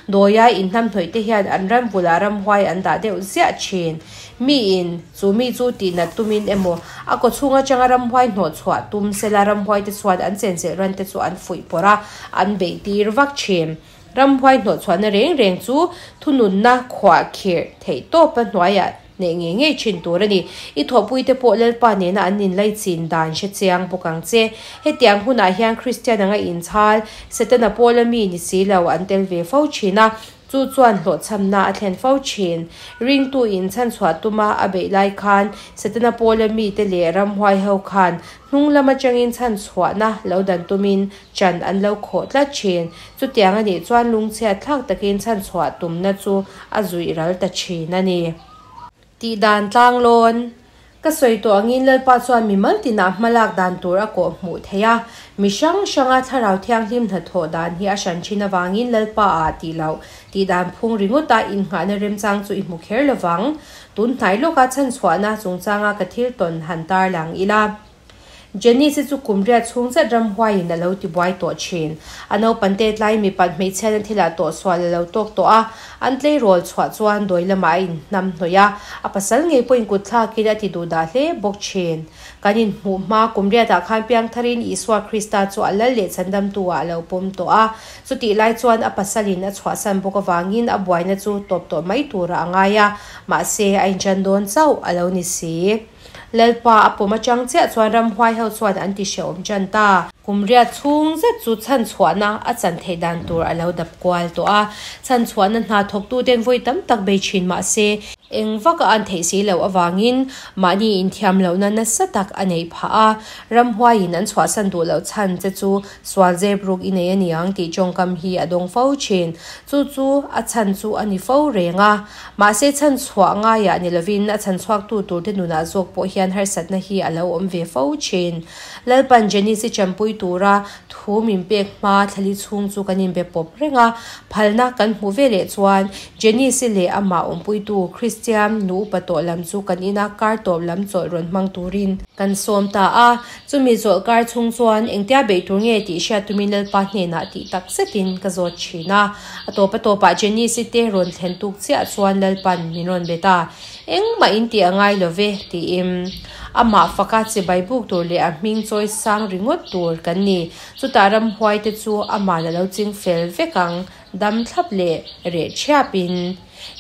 Dawia inhnamhnawih te hian an ram bulah ramhuai an dah deuh ziah thin. Miin chu mi chu tihnat tumin emaw a kawchhung atanga ramhuai hnawh chhuah tum sela ramhuai te chuan an chenchilh ran te chu an fuih pawrh a, an beih tir vak thin. Ramhuai hnawh chhuahna reng reng chu thununna khuah khirh theih tawpa hnuaiah neih ngei ngei thin tur a ni. I thawhpuite pawh Lalpa nena an inlaichin dan hre chiang bawk ang che. Hetiang hunah hian Kristian anga inchhal, Setana pawla mi ni si lo an tel ve fo thin a, chu chuan hlawhchhamna a thlen fo thin. Ringtu in chhanchhuah tuma a beih lai khan Setana pawla mite leh ramhuai ho khan hnung lam atangin chhanchhuahna lo dan tumin chan an lo khawh tlat thin. Chutiang a nih chuan lungchhiat thlak takin chhanchhuah tumna chu a zuih ral ta thin a ni. Tih dan tlang lawn. Ka sawi tawh angin Lalpa chuan mi mal tinah hma lak dan tur a kawh hmuh theih a. Mi hrang hranga thlarau thianghlim hnathawh dan hi a hran thin avangin Lalpa ah tih loh tih dan phung ringawta innghahna remchang chu i hmu kher lovang. Tun hnai lawka chhanchhuahna chungchanga ka thil tawn han tarlang ila. Janice chu kum riat chhung zet ramhuaiin a lo tibuai tawh thin. A naupan te tlai mipat hmeichhiatna thilah tawhsual a lo tawk tawh a, an tleirawl chhuah chuan dawi lamah a inhnam hnawih a, a pasal ngei pawhin kut thlakin a ti duh dah hle bawk thin. Kan inhmuh hma kum riatah khan piangtharin Isua Krista chu a lal leh chhandamtu ah a lo pawm tawh a, chutih lai chuan a pasalin a chhuahsan bawk avangin a buaina chu tawp tawh mai turah a ngai a, mahse a inṭan dawn chauh a lo ni si. Lalpa a pawm atang chiah chuan ramhuai ho chuan an ti hrehawm tan ta. Kum riat chhung zet chu chhanchhuahna a chan theih dan tur a lo dap kual tawh a. Chhanchhuahna hna thawktuten vawi tam tak bei thin mah se, eng vak a an theih si loh avangin mahni inthiam lohna nasa tak a neih phah a. Ramhuaiin an chhuahsan duh loh chhan che chu Sual zep ruk i nei a niang tih tawngkam hi a dawng fo thin. Chu chu a chhan chu a ni fo reng a. Mahse chhan chhuah ngaiah ni lovin a chhan chhuaktu turte nunah zawk pawh hian harsatna hi a lo awm ve fo thin. Lalpan Janice-i champui tura thu min pek hma thlali chhung chu kan inbe pawp reng a. Phalna kan hmuh ve leh chuan Janice-i leh amah awmpuitu Kristian nu upa tawh lam chu kan ina kar tawp lam chawlh rawn hmang turin kan sawm ta a. Chumi zawlh kar chhung chuan engtia beih tur nge tih hriat tumin Lalpa hnenah tih tak zetin ka zawt thin a. A tawp a tawpah Janice-i te rawn thlen tuk chiah chuan Lalpa'n min rawn bet a, Engmah in tih a ngai lo ve, tiin. Amah faka chibai buk tur leh a hming chawi sang ringawt tur kan ni. Chutah ramhuai te chu ama'n a lo ching fel vek ang, dam thlap leh reh thiapin.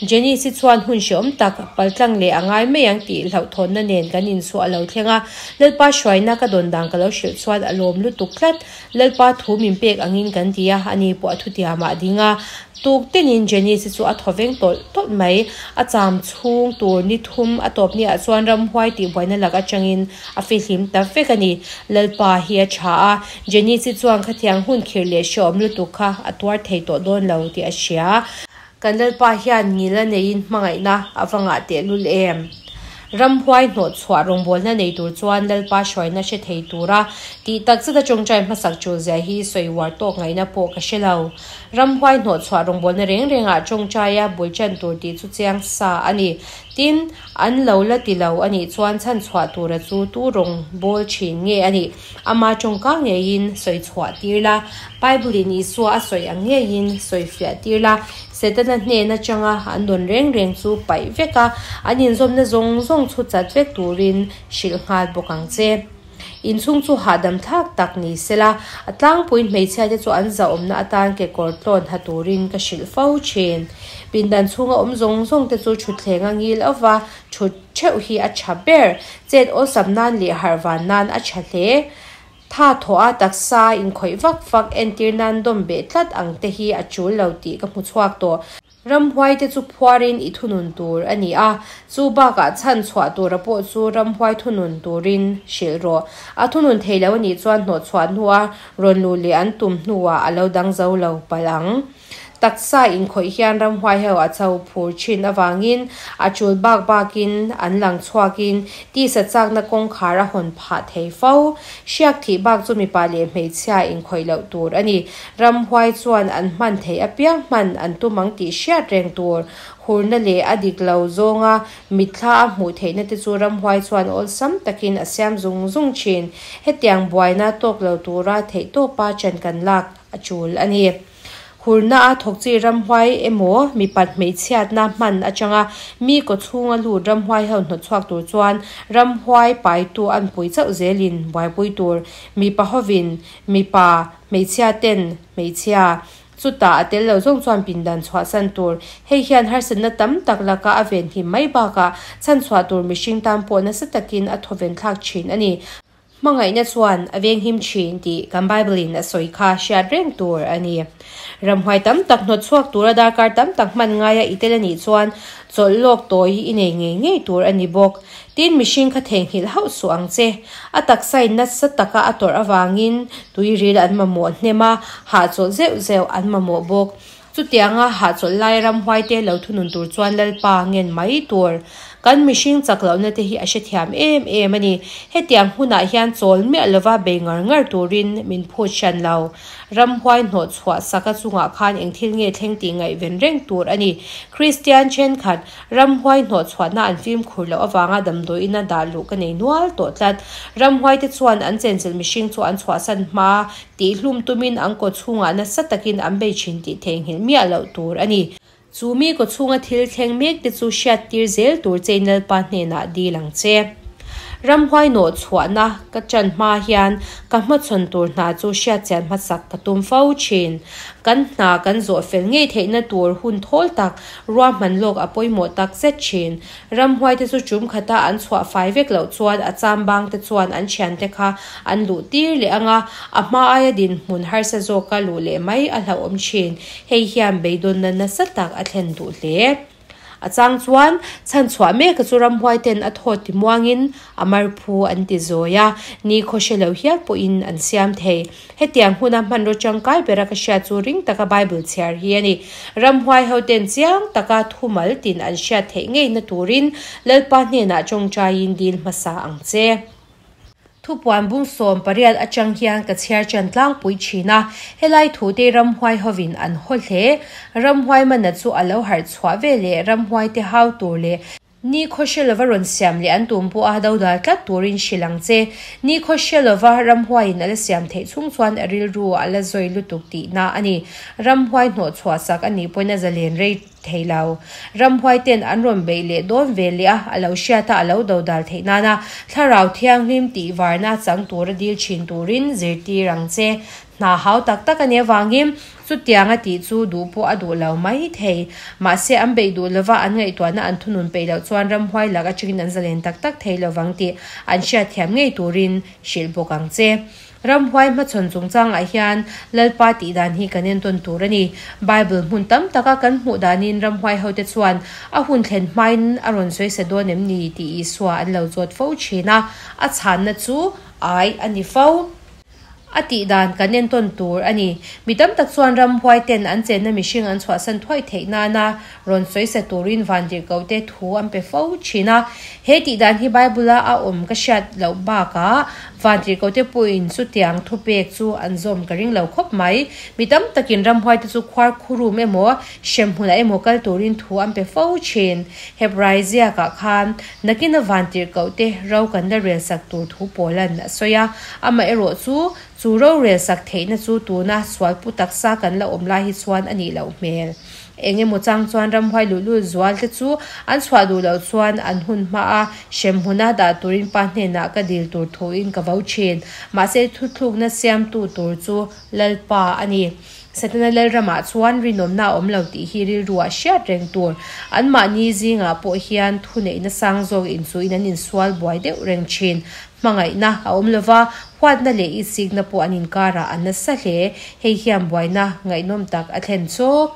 Janice-i chuan hun hreawm tak paltlang leh a ngai mai ang tih hlauhthawnna nen kan inchhuah a lo thleng a, Lalpa hruaina ka dawn dan ka lo hrilh chuan a lawm lutuk tlat. Lalpa thu min pek angin kan ti a, ani pawh a thutiamah a ding a. Tuk tinin Janice-i chu a thaw veng tawlh tawlh mai. A cham chhung tur ni thum a tawp niah chuan ramhuai tihbuaina lak atangin a fihlim ta vek a ni. Lalpa hi a tha a, Janice-i chuan khatiang hun khirh leh hreawm lutuk kha a tuar thei tawh dawn lo tih a hria. Kan Lalpa hian ngil a neiin hmangaihna a va ngah tehlul em? Ramhuai hnawhchhuah rawngbawlna nei tur chuan Lalpa hruaina hre thei tura tih tak zeta tawngtai hmasak tul zia hi sawi uar tawk ngaihna pawh ka hre lo. Ramhuai hnawhchhuah rawngbawlna reng rengah tawngtaia bul chan tur tih chu chiang sa a ni. Tin, an lo la ti lo a nih chuan chhanchhuah tura chu tu rawngbawl thin nge a nih? Ama tawngka ngeiin sawi chhuah tir la, Bible-in Isua a sawi ang ngeiin sawi fiah tir la, Setana hnen atanga an dawn reng reng chu paih vek a, an inzawmna zawng zawng chhu chat vek turin hrilh nghal bawk ang che. Inchhung chu hahdam thlak tak ni sela, a tlangpuiin hmeichhiate chu an zahawmna atan kekawr tlawn ha turin ka hrilh fo thin. Pindan chhunga awm zawng zawngte chu thutthleng a ngil ova, Thut theuh hi a tha ber. Chet awlsam nan leh harh van nan a tha hle. Tha thawh a taksa inkhawih vak vak entir nan dawm beh tlat ang te hi a tul lo tih ka hmu chhuak tawh. Ramhuaite chu phuarin i thunun tur a ni a, chu bakah chhan chhuah tura pawh chu ramhuai thunun turin hrilh rawh. A thunun thei lo a nih chuan hnawhchhuah hnua rawn luh leh an tum hnuah a lo dang zo lo palh ang. Taksa inkhawih hian ramhuai ho a cho phur thin avangin a tul bak bakin an lang chhuakin tisa chakna kawngkhar a hawn phah thei fo. Hriak thih bak chu mipa leh hmeichhia inkhawih loh tur a ni. Ramhuai chuan an hman theih apiang hman an tum ang tih hriat reng tur. Hurna leh a dik lo zawnga mitthla a hmuh theihna te chu ramhuai chuan awlsam takin a siam zung zung thin. Hetiang buaina tawk lo tura theihtawpa ṭan kan lak a tul a ni. Hurna a thawk chi ramhuai emaw mipat hmeichhiatna hman atanga mi kawchhunga lut ramhuai ho hnawtchhuak tur chuan ramhuai paitu an pui chauh zelin buaipui tur mipa hovin mipa hmeichhia ten hmeichhia chutah a tel lo zawng chuan pindan chhuahsan tur hei hian harsatna tam tak laka a venhim mai bakah chhanchhuah tur mihring tan pawh nasa takin a thawven thlak thin a ni. Hmangaihna chuan a venghim thin tih kan Bible-in a sawi kha hriat reng tur a ni. Ramhuai tam tak hnawt chhuak tura darkar tam tak hman ngaia i tel a nih chuan chawlh lawk tawi i nei ngei ngei tur a ni bawk. Tin, mihring kha theihnghilh hauh suh ang che. A taksain nasa taka a tawrh avangin tuiril an mamawh hnem a, hahchawlh zeuh zeuh an mamawh bawk. Chutianga hahchawlh lai ramhuaite lo thunun tur chuan Lalpa ngen mai tur. Kan mihring chak lohna te hi a hrethiam em em a ni. Hetiang hunah hian chawl miah lova bei ngar ngar turin min phut hran lo. Ramhuai hnawh chhuah saka chungah khan eng thil nge thleng tih ngaihven reng tur a ni. Kristian thenkhat Ramhuai hnawh chhuahna an fimkhur loh avanga damdawiin a dah luh ka nei nual tawh tlat. Ramhuaite chuan an chenchilh mihring chu an chhuahsan hma Tihhlum tumin an kaw chhungah nasa takin an bei thin tih theihnghilh miah loh tur a ni. Chu mi kaw chhunga thil thleng mek te chu hriattir zel tur che Lalpa hnenah dil ang che. Ramhuai nawh chhuahna ka chan hma hian ka hmachhawn tur hna chu hriatchian hmasak ka tum fo thin. Kan hna kan zawh fel ngei theihna tur hun thawl tak ruahman lawk a pawimawh tak zet thin. Ramhuai te chu tum khata an chhuah fai vek loh chuan a chambang te chuan an thiante kha an luh tir leh ang a, a hma aia dinhmun harsa zawka luh leh mai a hlauhawm thin. Hei hian beidawnna nasa tak a thlen duh hle. A chang chuan chhanchhuah meka chu ramhuai ten a thaw ti muangin a marphu an ti zawi a, ni khaw hre lo hial pawhin an siam thei. Hetiang huna hmanraw tangkai bera ka hriat chu ring taka Bible chhiar hi a ni. Ramhuai hoten chiang taka thumal tin an hriat theih ngeina turin Lalpa hnenah tawngtaiin dil hmasa ang che. Thupuan bung 18 atang hian ka chhiar chan tlangpui thin a, helai thute ramhuai hovin an haw hle. Ramhuai mana chu a lo harh chhuah ve leh ramhuai te hau tur leh Ni khaw hre lova rawn siam leh an tum pawh a dodal tlat turin hrilh ang che. Ni khaw hre lova ramhuaiin a la siam theih chhung chuan a rilru a la zawi lutuk tihna a ni. Ramhuai hnawh chhuah sak a nih pawhin a zalen rei thei lo. Ramhuai ten an rawn beih leh dawn ve leh a, a lo hriat a, a lo dodal theih nana thlarau thianghlim tih varna chang tura dil thin turin zirtir ang che. Hna hau tak tak a nih avangin chutiang a tih chu duh pawh a duh lo mai thei. Mahse an beih duh lova an ngaihtuahna an thunun peih loh chuan ramhuai lak atangin an zalen tak tak thei lovang tih an hriatthiam ngei turin hrilh bawk ang che. Ramhuai hmachhawn chungchangah hian Lalpa tih dan hi kan entawn tur a ni. Bible hmun tam taka kan hmuh danin ramhuai hote chuan a hun thlen hmain a rawn sawi sa dawn em ni tih Isua an lo zawt fo thin a, a chhanna chu ai a ni fo. A tih dan kan entawn tur a ni. Mi tam tak chuan ramhuai ten an chenna mihring an chhuahsan thuai theih nana rawn sawisa turin vantirhkoh te thu an pe fo thin a. He tih dan hi Bible-a a awm ka hriat loh bakah vantirhkoh te pawhin chutiang thupek chu an zawm ka ring lo khawp mai. Mi tam takin ramhuai te chu khuar khurum emaw hremhmunah emaw kal turin thu an pe fo thin. Hebrai ziakah khan Nakina vantirhkoh te ro kan la rel sak tur thu Paula'n a sawi a, amaherawh chu, chu ro rel sak theihna chu tuna sualpu taksa kan la awm lai hi chuan a nih loh hmel. Eng emaw chang chuan ramhuai luhlul zual te chu an chhuah duh loh chuan an hun hma a, hremhmuna dah turin pa hnenah ka dil tur thuin ka vo thin. Mahse thuthlukna siamtu tur chu Lalpa a ni. Setana Lalramah chuan rinawmna a awm lo tih hi rilruah hriat reng tur. Anmahni zingah pawh hian thuneihna sang zawk inchuhin an insual buai deuh reng thin. Hmangaihna a awm lo va, huatna leh itsikna pawh an inkarah a nasa hle. Hei hian buaina ngaihnawm tak a thlen chawk.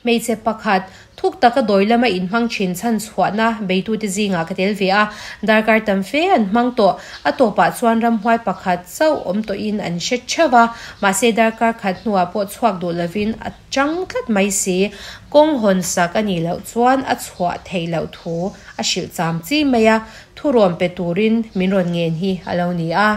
Hmeichhe pakhat, thuk taka dawi lama inhmang thin chhan chhuahna beitute zingah ka tel ve a, darkar tam fe an hmang tawh. A tawpah chuan ramhuai pakhat chauh awm tawhin an hre theuh a, mahse darkar khat hnuah pawh chhuak duh lovin a chang tlat mai si. Kawng hawn sak a nih loh chuan a chhuah theih loh thu a hrilh cham chi mai a, thurawn pe turin min rawn ngen hi a lo ni a.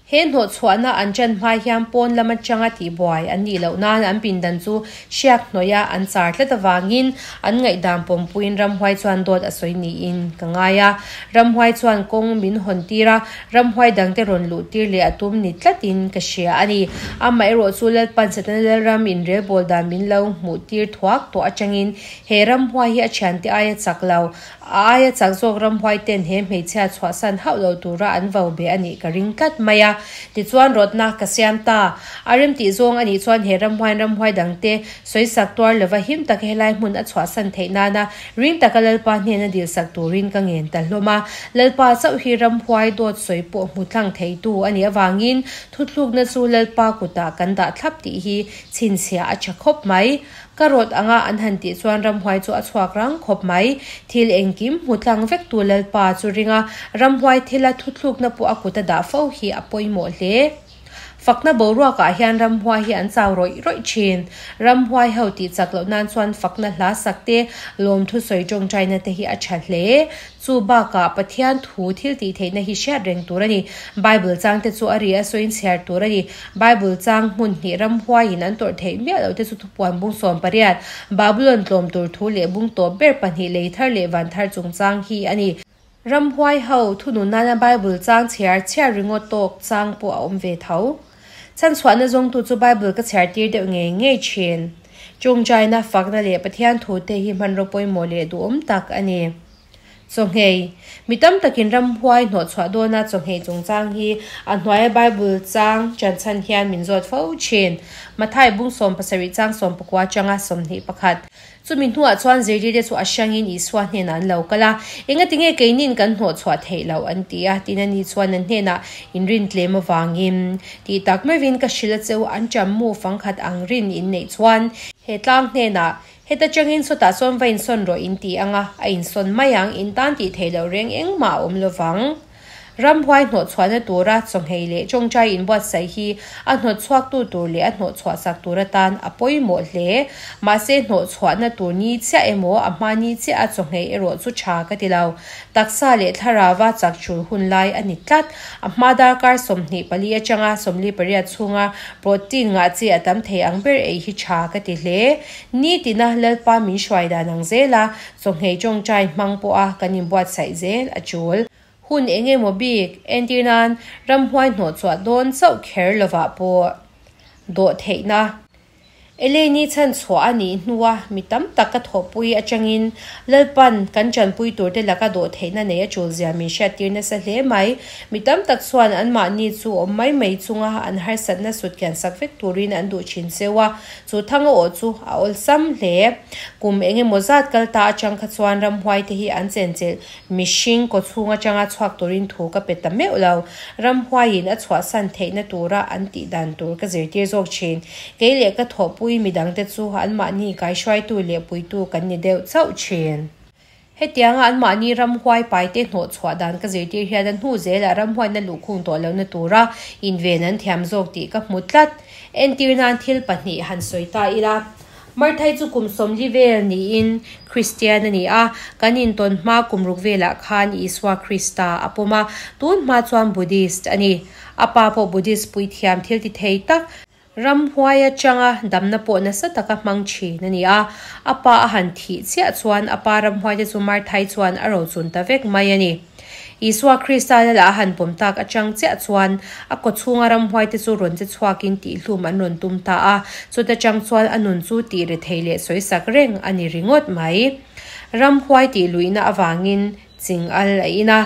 He hnawhchhuahna an ṭan hma hian pawn lam aṭanga tihbuai an nih loh nan an pindan chu hriak hnawih a an char tlat avangin an ngaihdan pawmpuiin ramhuai chuan dawt a sawi niin ka ngai a. Ramhuai chuan kawng min hawn tir a, ramhuai dangte rawn luh tir leh a tum ni tlatin ka hria a ni. Amaherawh chu Lalpan Setana Lalram inrelbawl dan min lo hmuh tir thuak tawh aṭangin he ramhuai hi a ṭhiante aia chak lo A aia chak zawk ramhuai ten he hmeichhia chhuahsan hauh lo tura an vo be a nih ka ring tlat mai a. Tichuan rawtna ka siam ta. A rem tih zawng a nih chuan he ramhuaiin ramhuai dangte sawisak tuar lova him taka helai hmun a chhuahsan theih nana ring taka Lalpa hnena dilsak turin ka ngen ta hlawm a. Lalpa chauh hi ramhuai dawt sawi pawh hmu tlang theitu a nih avangin thuthlukna chu Lalpa kutah kan dah thlap tih hi chhinchhiah a tha khawp mai. Ka rawt anga an han tih chuan ramhuai chu a chhuak rang khawp mai. Thil engkim hmu tlang vek tu Lalpa chu ring a, ramhuai thila thuthlukna pawh a kut a dah fo hi a pawimawh hle. Fakna boruakah hian ramhuai hi an chau rawih rawih thin. Ramhuai ho tih chak loh nan chuan fakna hla sak te, lawmthu sawi tawngtaina te hi a tha hle. Chu bakah Pathian thu thil tih theihna hi hriat reng tur a ni. Bible chang te chu a ri a sawiin chhiar tur a ni. Bible chang hmun hnih ramhuaiin an tawrh theih miah loh te chu thupuan bung 18, Babulon tlawm tur thu leh bung tawp ber pahnih lei thar leh van thar chungchang hi a ni. Ramhuai ho thunun nana Bible chang chhiar chhiar ringawt tawk chang pawh a awm ve tho. Chhanchhuahna zawngtu chu Bible ka chhiar tir deuh ngei ngei thin. Chungchaina, fakna leh Pathian thu te hi hmanraw pawimawh leh duhawm tak a ni. Chawhngei, Mi tam takin ramhuai hnawhchhuah dawna chawhngei chungchang hi a hnuaia Bible chang chanchhan hian min zawt fo thin. Mathai bung 17 chang 19 atanga 21. Chumi hnuah chuan zirtirte chu a hrangin Isua hnenah an lo kal a, Engatinge keinin kan hnawhchhuah theih loh? an ti a. Tin, ani chuan an hnenah, In rin tlem avangin tih tak meuhin ka hrilh a che u, an ṭam mu fangkhat ang rin in neih chuan he tlang hnenah Heta changin sawtah chuan va insawn rawh in ti ang a, a insawn mai ang, in tan tih theih loh reng engmah a awm lovang. Ramhuai hnawhchhuahna tura chawnghei leh tawngtai inbuatsaih hi a hnawtchhuaktu tur leh a hnawhchhuahsak tur atan a pawimawh hle. Mahse hnawhchhuahna tur ni chiah emaw a hma ni chiah a chawnghei erawh chu tha ka ti lo. Taksa leh thlarauva chak chul hun lai a ni tlat. A hma darkar 24 atanga 48 chhunga protein ngah chi a tam thei ang ber ei hi tha ka ti hle. Nitina Lalpa min hruai dan ang zela chawnghei tawngtai hmang pawha kan inbuatsaih zel a tul. Hun eng emaw bik, entir nan ramhuai hnawhchhuah dawn chauh kher lovah pawh dawh theihna. Eleni chhan chhuah a nih hnua mi tam tak ka thawhpui atangin Lalpan kan chanpui turte laka dawh theihna nei a tul zia min hriattir nasa hle mai. Mi tam tak chuan anmahni chu awm mai mai chunga an harsatna sut kian sak vek turin an duh thin cheu a, Chu thang a awh chu a awlsam hle. Kum eng emaw zat kal ta atang kha chuan ramhuai te hi an chenchilh mihring kawchhung atanga chhuak turin thu ka pe ta meuh lo. Ramhuaiin a chhuahsan theihna tura an tih dan tur ka zirtir zawk thin. Kei leh ka thawhpui midangte chu anmahni kaihruaitu leh puitu kan ni deuh chauh thin. Hetianga anmahni ramhuai paite hnawhchhuah dan ka zirtir hian a hnu zelah ramhuaina luhkhung tawh lohna tura inven an thiam zawk tih ka hmu tlat. Entir nan thil pahnih han sawi ta ila. Marthai chu kum 40 vel niin Kristian a ni a, kan intawn hma kum ruk velah khan Isua Krista a pawm a, tun hma chuan Buddhist a ni. A pa pawh Buddhist puithiam thil ti thei tak, Ramhuai atanga damna pawh nasa taka hmang thin a ni a, a pa a han thih chiah chuan a pa ramhuaite chu Marthai chuan a rochun ta vek mai a ni. Isua Krista lala a han pawm tak atang chiah chuan a kawchhunga ramhuaite chu rawn che chhuakin tihhlum an rawn tum ta a, chuta chang chuan a nun chu tih rethei leh sawisak reng a ni ringawt mai. Ramhuai tih luihna avangin ching al a in a.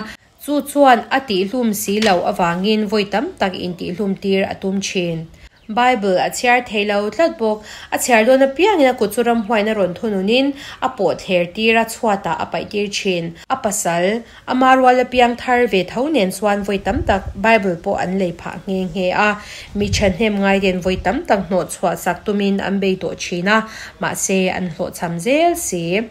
Chu chuan a tihhlum si loh avangin vawi tam tak intihhlum tir a tum thin. Bible a chhiar thei lo tlat bawk. A chhiar dawn apiangin a kut chu ramhuaiin a rawn thununin a pawh thler tir a, chhuatah a paih tir thin. A pasal, ama rual apiang thar ve tho nen chuan vawi tam tak Bible pawh an lei phah nghe nghe a. Mi thahnem ngaiten vawi tam tak hnawh chhuah sak tumin an bei tawh thin a, mahse an hlawhchham zel si.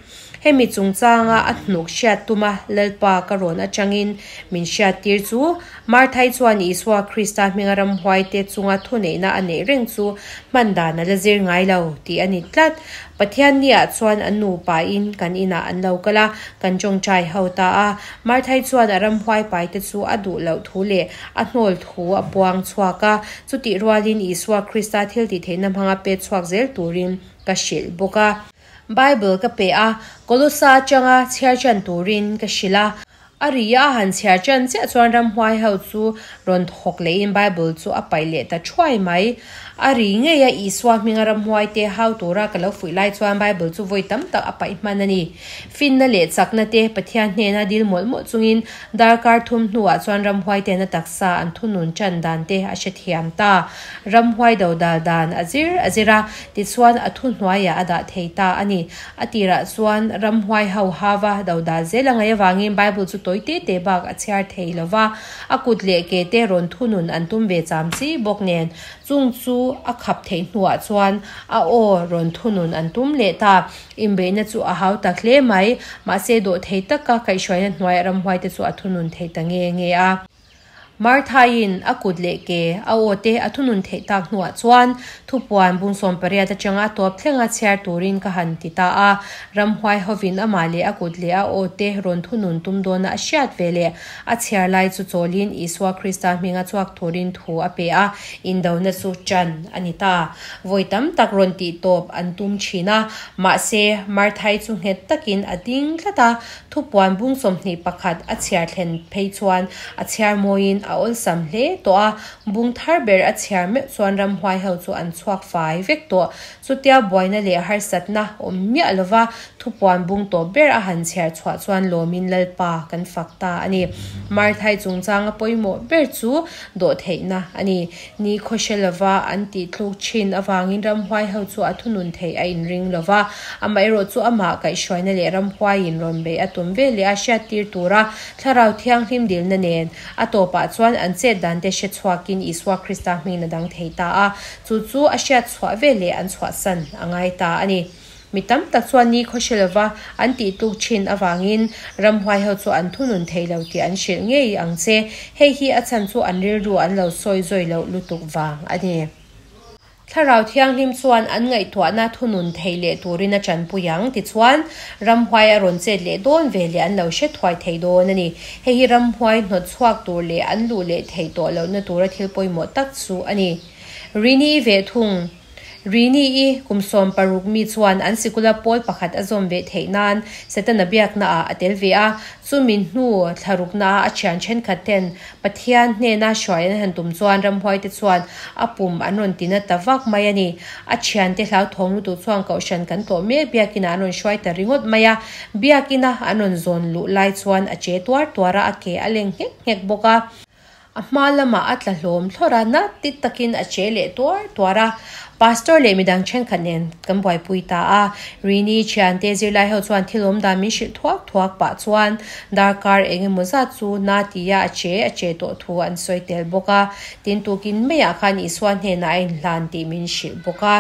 Hemi chungchanga a hnuk hriat tuma Lalpa ka rawn atangin min hriattir chu Marthai chuan Isua Krista hminga ramhuaite chunga thuneihna a neih reng chu hman dan a la zir ngai lo tih a ni tlat. Pathianniah chuan an nupain kan inah an lo kal a, kan tawngtai ho ta a. Marthai chuan a ramhuai paite chu a duh loh thu leh a hnawl thu a puang chhuak a, chutih rualin Isua Krista thiltihtheihna hmanga pet chhuak zel turin ka hrilh bawk a. Bible ka pe a, Kolosa atanga chhiar chan turin ka hrilh a. A ri a han chhiar chan chiah chuan ramhuai ho chu rawn thawk lehin Bible chu a paih leh ta thuai mai. A ri ngei a Isua hminga ramhuai te hau tura ka lo fuih lai chuan Bible chu vawi tam tak a paih hman a ni. Finna leh chakna te Pathian hnena dil mawlh mawlh chungin darkar thum hnuah chuan ramhuai ten a taksa an thunun tan dan te a hrethiam ta. Ramhuai dodal dan a zir a zir a, tichuan a thuhnuaiah a dah thei ta a ni. A tirah chuan ramhuai ho hava dodal zel a ngaih avangin Bible chu tawi te te bak a chhiar thei lo va, a kut leh ke te rawn thunun an tum ve cham chi bawk nen chung chu a khap theih hnuah chuan a aw rawn thunun an tum leh ta. Inbeihna chu a hau tak hle mai, mahse dawhthei taka kaihhruaina hnuaiah ramhuai te chu a thunun thei ta nge nge a. Martha-in a kut leh ke a aw te a thunun theih tak hnuah chuan thupuan bungsawm pariat atanga a tawp thlenga chhiar turin ka han ti ta a. Ramhuai hovin amah leh a kut leh a aw te rawn thunun tum dawna a hriat ve leh a chhiar lai chu chawlin Isua Krista hminga chhuak turin thu a pe a, indona chu ṭan a ni ta. Vawi tam tak rawn tih tawp an tum thin a, mahse Martha-i chu nghet takin a ding tlat a, Thupuan bung 21 a chhiar thlen phei chuan a chhiar mawiin a awlsam hle tawh a, bung thar ber a chhiar meuh chuan ramhuai ho chu an chhuak fai vek tawh. Chutia buaina leh harsatna awm miah lova thupuan bung tawp ber a han chhiar chhuah chuan lawmin Lalpa kan fak ta a ni. Marthai chungchanga pawimawh ber chu dawhtheihna a ni. Ni khawhre lova an tih tluk thin avangin ramhuai ho chu a thunun theih a inring lova, amaherawh chu amah kaihhruaina leh ramhuaiin rawn beih a tum ve leh a hriattir tura thlarau thianghlim dilna nen a tawpah chuan an chet dan te hre chhuakin Isua Krista hmingin a dang thei ta a, chu chu a hriat chhuah ve leh an chhuahsan a ngai ta a ni. Mi tam tak chuan ni khawhre lova an tih tluk thin avangin ramhuai ho chu an thunun thei lo tih an hrilh ngei ang che. Hei hi a chhan chu an rilru an lo sawi zawi loh lutuk vang a ni. Thlarau Thianghlim chuan an ngaihtuahna thunun thei leh turin a tanpui ang tichuan ramhuai a rawn chet leh dawn ve leh an lo hre thuai thei dawn a ni. Hei hi ramhuai hnawt chhuak tur leh an luh leh theih tawh lohna tura thil pawimawh tak chu a ni. Rini ve thung. Rini-i kum 16 mi chuan an sikula pawl pakhat a zawm ve theih nan Setana biaknaah a tel ve a, chumi hnu thlaruknaah a thian thenkhat ten Pathian hnena hruai an han tum chuan ramhuaite chuan a pum an rawn tina ta vak mai a ni. A thiante hlauthawng lutuk chuan kohhran kan tlawh mek biakinah an rawn hruai ta ringawt mai a, biakina an rawn zawn luh lai chuan a che tuar tuar a, a ke a leng nghek nghek bawk a. A hma lamah a tla hlawm thlawr a, na ti takin a che leh tuar tuar a. Pastor leh midang thenkhat nen kan buaipui ta a. Rini thiante zirlai ho chuan thil awm dan min hrilh thuak thuak pah chuan darkar eng emaw zat chu na tia a che a che tawh thu an sawi tel bawk a. Tin tukin maiah khan Isua hnenah a inhlan tih min hrilh bawk a.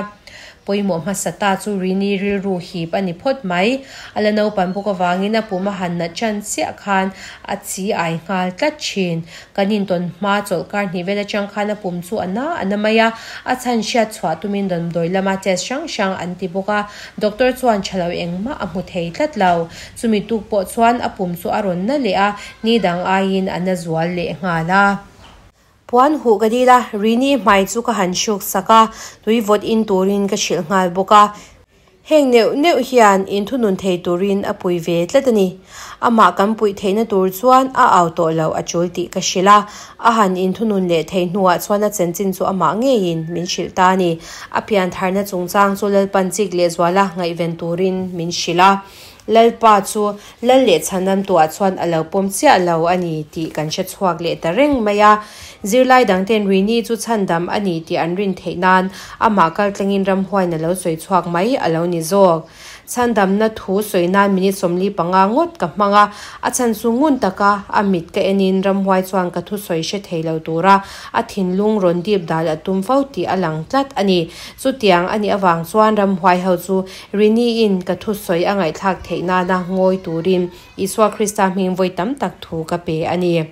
Pawimawh hmasa ta chu Rini rilru hip a ni phawt mai. A la naupan bawk avangin a pum a han nat chan chiah khan a chi ai nghal tlat thin. Kan intawn hma chawlhkar hnih vel atang khan a pum chu a na a na mai a, a chhan hriat chhuah tumin damdawi lama test hrang hrang an ti bawk a, doctor chuan tha lo engmah a hmu thei tlat lo. Chumi tuk pawh chuan a pum chu a rawn na leh a, ni dang aiin a na zual leh nghal a. Puan huh ka dil a, Rini hmai chu ka han hruk sak a, tui vawt in turin ka hrilh nghal bawk a. Heng neuh neuh hian inthunun thei turin a pui ve tlat a ni. Amah kan puih theihna tur chuan a au tawh lo a tul tih ka hrilh a, a han inthunun leh thei hnuah chuan a chanchin chu amah ngeiin min hrilh ta a ni. A pian tharna chungchang chu Lalpan chik lehzuala ngaihven turin min hrilh a. Lalpa chu Lal leh Chhandamtuah chuan a lo pawm chiah lo a ni tih kan hre chhuak leh ta reng mai a. Zirlai dangten Rini chu chhandam a ni tih an rin theih nan amah kaltlangin ramhuain a lo sawi chhuak mai a lo ni zawk. Chhandamna thu sawi nan minute 45 ngawt ka hmang a, a chhan chu ngun taka a mit ka enin ramhuai chuan ka thusawi hre thei lo tura a thinlung rawn dip dal a tum fo tih a lang tlat a ni. Chutiang a nih avang chuan ramhuai ho chu Rini-in ka thusawi a ngaihthlak theih nana ngawi turin Isua Krista hming vawi tam tak thu ka pe a ni.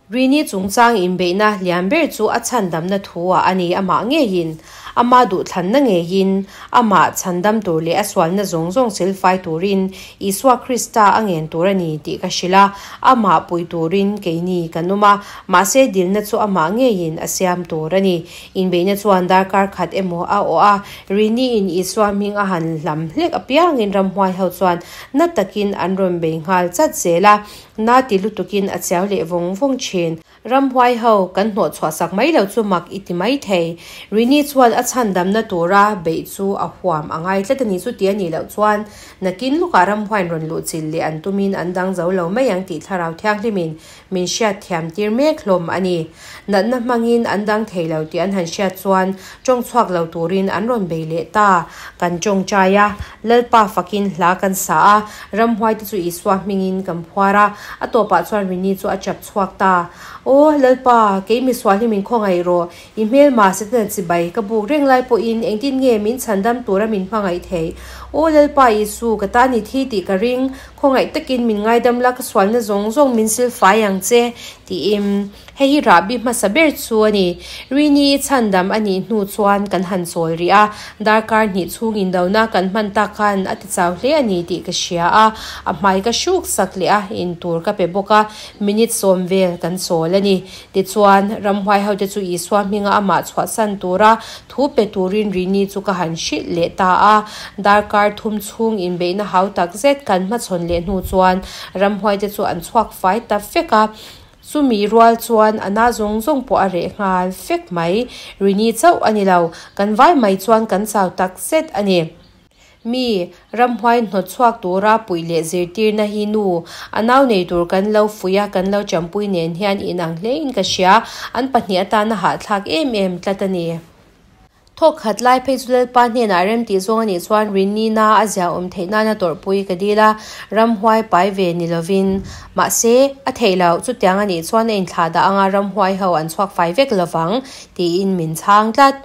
Rini chungchang inbeihna lian ber chu a chhandamna thu-ah a ni. Amah ngeiin, ama duhthlanna ngeiin, amah chhandam tur leh a sualna zawng zawng silfai turin Isua Krista a ngen tur a ni tih ka hrilh a. Amah pui turin keini kan awm a, mahse dilna chu amah ngeiin a siam tur a ni. Inbeihna chuan darkar khat emaw a awh a, Rini-in Isua hming a han hlam hlek apiangin ramhuai ho chuan na takin an rawn bei nghal chat zel a, na ti lutukin a chiau leh vawng vawng thin. Ramhuai ho kan hnawh chhuah sak mai lo chu mak i ti mai thei. Rini chuan a chhandamna tura beih chu a huam a ngai tlat a ni. Chuti a nih loh chuan nakin lukah ramhuaiin rawn luh chilh leh an tumin an dang zo lo mai ang tih Thlarau Thianghlimin Min hriat thiam tir mek hlawm a ni. Natna hmangin an dang thei lo tih an han hriat chuan tawng chhuak lo turin an rawn bei leh ta. Kan tawngtai a, Lalpa fakin hla kan sa a, ramhuai te chu Isua hmingin kan phuar a, a tawpah chuan Rini chu a chap chhuak ta. Aw Lalpa, kei misual hi min khawngaih rawh, i hmelma Setana chibai ka buk reng lai pawhin engtin nge min chhandam tura min hmangaih theih? Aw Lalpa Isu, ka tan i thi tih ka ring, Khawngaih takin min ngaidam la, ka sualna zawng zawng min sil fai ang che, tiin hei hi rahbi hmasa ber chu a ni. Rini i chhandam a nih hnu chuan kan han chawl rih a, darkar hnih chhung indona kan hman tak khan a ti chau hle a ni tih ka hria a, a hmai ka hruk sak leh a, in tur ka pe bawk a, minute 10 vel kan chawl a ni. Tichuan, ramhuai hote chu Isua hminga amah chhuahsan tura thu pe turin Rini chu ka han hrilh leh ta a. Darkar thum chhung inbeihna hau tak zet kan hmachhawn leh hnu chuan ramhuaite chu an chhuak fai ta vek a. Chumi rual chuan a na zawng zawng pawh a reh nghal vek mai. Rini chauh a ni lo, kan vai mai chuan kan chau tak zet a ni. Mi, ramhuai hnawt chhuak tura puih leh zirtirna hi nu, a nau nei tur kan lo fuih a, kan lo champui nen hian inang hlein ka hria, an pahnih atana hahthlak em em tlat a ni. Thawk khat lai phei chu Lalpa hnenah rem tih zawng a nih chuan Rinina a ziaawm theih nana tawrhpui ka dil a, ramhuai pai ve ni lovin. Mahse, a theih loh, chutiang a nih chuan a inthlah dah anga ramhuai ho an chhuak fai vek lovang, tiin min chhang tlat.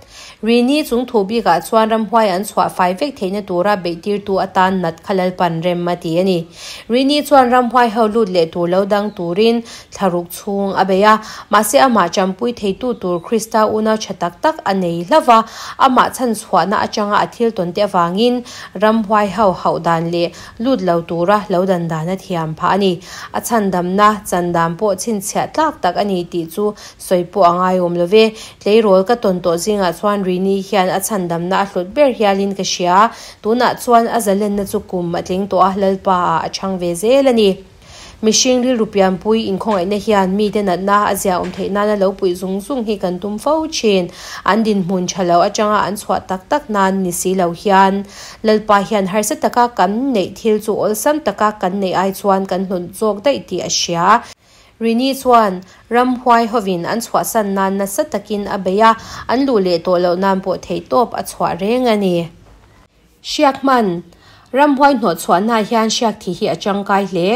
Rini chung thu bikah chuan ramhuai an chhuah fai vek theihna tura beihtirtu atan nat kha Lalpan rem a ti a ni. Rini chuan ramhuai ho lut leh tur lo dang turin thlaruk chhung a bei a, mahse amah champui theitu tur Krista unau tha tak tak a nei hlauh va, amah chhanchhuahna atanga a thil tawn te avangin ramhuai ho hauh dan leh lut lo tura lo dan dan a thiam phah a ni. A chhandamna chan dan pawh chhinchhiah tlak tak a ni tih chu Sawi pawh a ngaiawm lo ve. Tleirawl ka tawn tawh zingah chuan Rini hian a chhandamna a hlut ber hialin ka hria. Tunah chuan a zalenna chu kum a tling tawh a, Lalpa ah a chhang ve zel a ni. Mihring rilru pianpui inkhawngaihna hian mite natna a ziaawm theih nana lo puih zung zung hi kan tum fo thin. An dinhmun tha lo atanga an chhuah tak tak nan ni si lo hian Lalpa hian harsa taka kan neih thil chu awlsam taka kan neih ai chuan kan hlut zawk daih tih a hria. Rini chuan ramhuai hovin an chhuahsan nan nasa takin a bei a, an luh leh tawh loh nan pawh theihtawp a chhuah reng a ni. Hriak hman, Ramhuai hnawhchhuahna hian hriak thih hi a tangkai hle.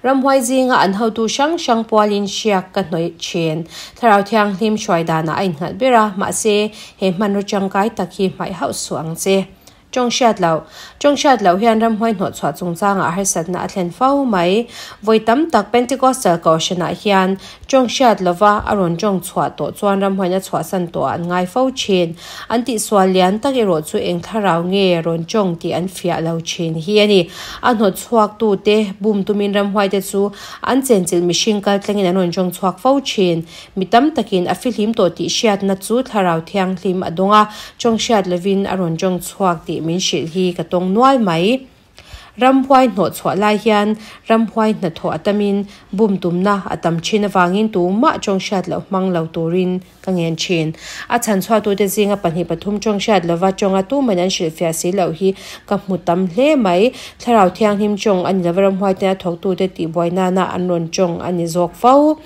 Ramhuai zinga an hotu hrang hrang pualin hriak ka hnawih thin. Thlarau Thianghlim hruai danah a innghalh ber a, mahse he hmanraw tangkai tak hi hmaih hauh suh ang che. Tawng hriat loh. Tawng hriat loh hian ramhuai hnawhchhuah chungchangah harsatna a thlen fo mai. Vawi tam tak Pentecostal Kohhranah hian tawng hriat lova a rawn tawng chhuah tawh chuan ramhuaina chhuahsan tawhah an ngai fo thin. An tihsual lian tak erawh chu eng thlarau nge rawn tawng tih an fiah lo thin hi a ni. A hnawtchhuaktute bum tumin ramhuaite chu an chenchilh mihring kaltlangin an rawn tawng chhuak fo thin. Mi tam takin a fihlim tawh tih hriatna chu Thlarau Thianghlim a dawng a, tawng hriat lovin a rawn tawng chhuak tih min hrilh hi ka tawng nual mai. Ramhuai hnawhchhuah lai hian ramhuai hnathawh a tamin bum tumna a tam thin avangin tumah tawnghriat loh hmang lo turin ka ngen thin. A chhanchhuahtute zinga pahnih pathum tawnghriat lova tawnga tumahin an hrilhfiah si loh hi ka hmu tam hle mai. Thlarau Thianghlim tawng a ni lova ramhuai tena thawktute tihbuai nana an rawn tawng a ni zawk fo.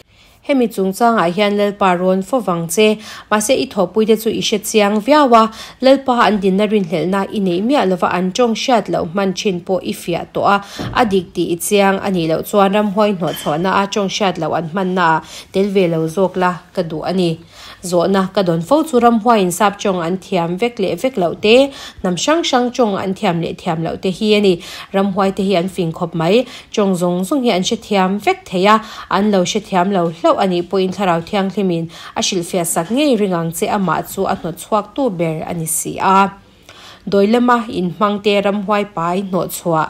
Hemi chungchangah hian Lalpa rawn fo vang che. Mahse i thawhpuite chu i hre chiang viau a, Lalpa an dinna rinhlelhna i neih miah lova an tawng hriat loh hman thin pawh i fiah tawh a, a dik tih i chiang a nih loh chuan ramhuai hnawhchhuahna a tawng hriat loh an hmannaah tel ve lo zawk la ka duh a ni. Zawhna ka dawn fo chu ramhuaiin sap tawng an thiam vek leh vek loh te, hnam hrang hrang tawng an thiam leh thiam loh te hi a ni. Ramhuai te hi an fing khawp mai. Tawng zawng zawng hi an hrethiam vek thei a, an lo hrethiam lo hlauh a nih pawhin Thlarau Thianghlimin a hrilhfiah sak ngei ring ang che amah chu a hnawt chhuaktu ber a ni si a. Dawi lama inhmangte ramhuai pai hnawhchhuah.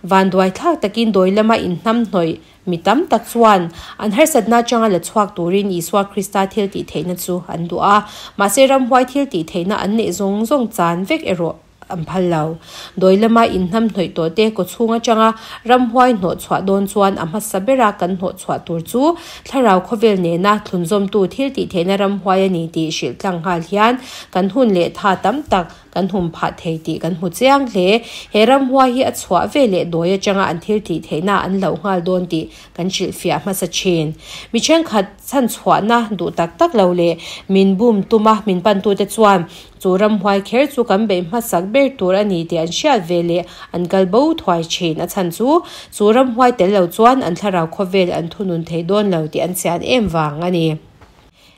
Vanduai thlak takin dawi lama inhnamhnawih Mi tam tak chuan an harsatna atanga la chhuak turin Isua Krista thil tih theihna chu an duh a, mahse ramhuai thil tih theihna an neih zawng zawng chan vek erawh an phal lo. Dawi lama inhnamhnawih tawhte kawchhung atanga ramhuai hnawh chhuah dawn chuan a hmasa bera kan hnawh chhuah tur chu thlarau khawvel nena thlunzawmtu thil tih theihna ramhuai a ni tih hrilh tlang nghal hian kan hun leh tha tam tak Kan hum phah thei tih kan hmu chiang hle. He ramhuai hi a chhuah ve leh dawi atanga an thil tih theihna an hlauh nghal dawn tih kan hrilhfiah hmasa thin. Mi thenkhat chhanchhuahna duh tak tak lo leh min bum tuma min pantute chuan chu ramhuai kher chu kan beih hmasak ber tur a ni tih an hriat ve leh an kal bo thuai thin. A chhan chu chu ramhuai tel lo chuan an thlarau khawvel an thunun thei dawn lo tih an chian em vang a ni.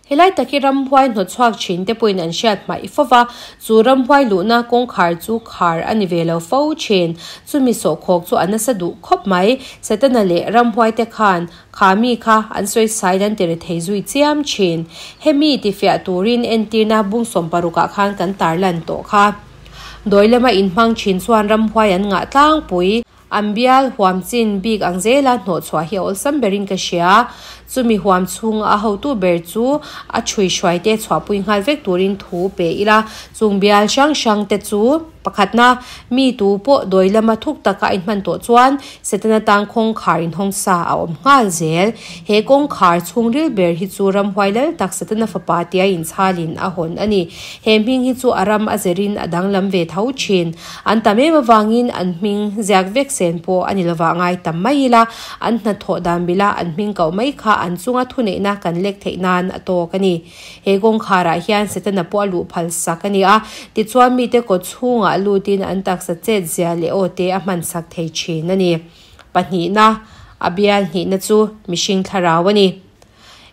Helai tak hi ramhuai hnawtchhuak thin te pawhin an hriat hmaih fo va, chu ramhuai luhna kawngkhar chu khar a ni ve lo fo thin. Chumi sawhkhawk chu a nasa duh khawp mai. Setana leh ramhuai te khan kha mi kha an sawi sain an tere thei zui chiam thin. Hemi tifiah turin entirna bung sawmparukah khan kan tarlan tawh kha. Dawi lama inhmang thin chuan ramhuai an ngah tlangpui. An bial huam chin bik ang zela hnawhchhuah hi a awlsam berin ka hria. Chumi huam chhunga a hotu ber chu a chhui hruaite chhuahpui nghal vek turin thu pe ila. Chung bial hrang hrang te chu pakhatna mi tu pawh dawi lama thuk taka a inhman tawh chuan Setana tan kawngkhar inhawngsa a awm nghal zel. He kawngkhar chhungril ber hi chu ramhuai lal tak Setana fapa tia inchhalin a hawn a ni. He hming hi chu a ram a zerin a danglam ve tho thin. An tam em avangin an hming ziak vek sen pawh a ni lovah ngai tam mai ila, an hnathawh dan bila an hming koh mai kha an chunga thuneihna kan lek theih nan a tawk a ni. He kawngkharah hian Setana pawh a luh phal sak a ni a, tichuan mite kaw chhungah lutin an taksa chet zia leh aw te a hman sak thei thin a ni. Pahnihna, a bial hnihna chu mihring thlarau a ni.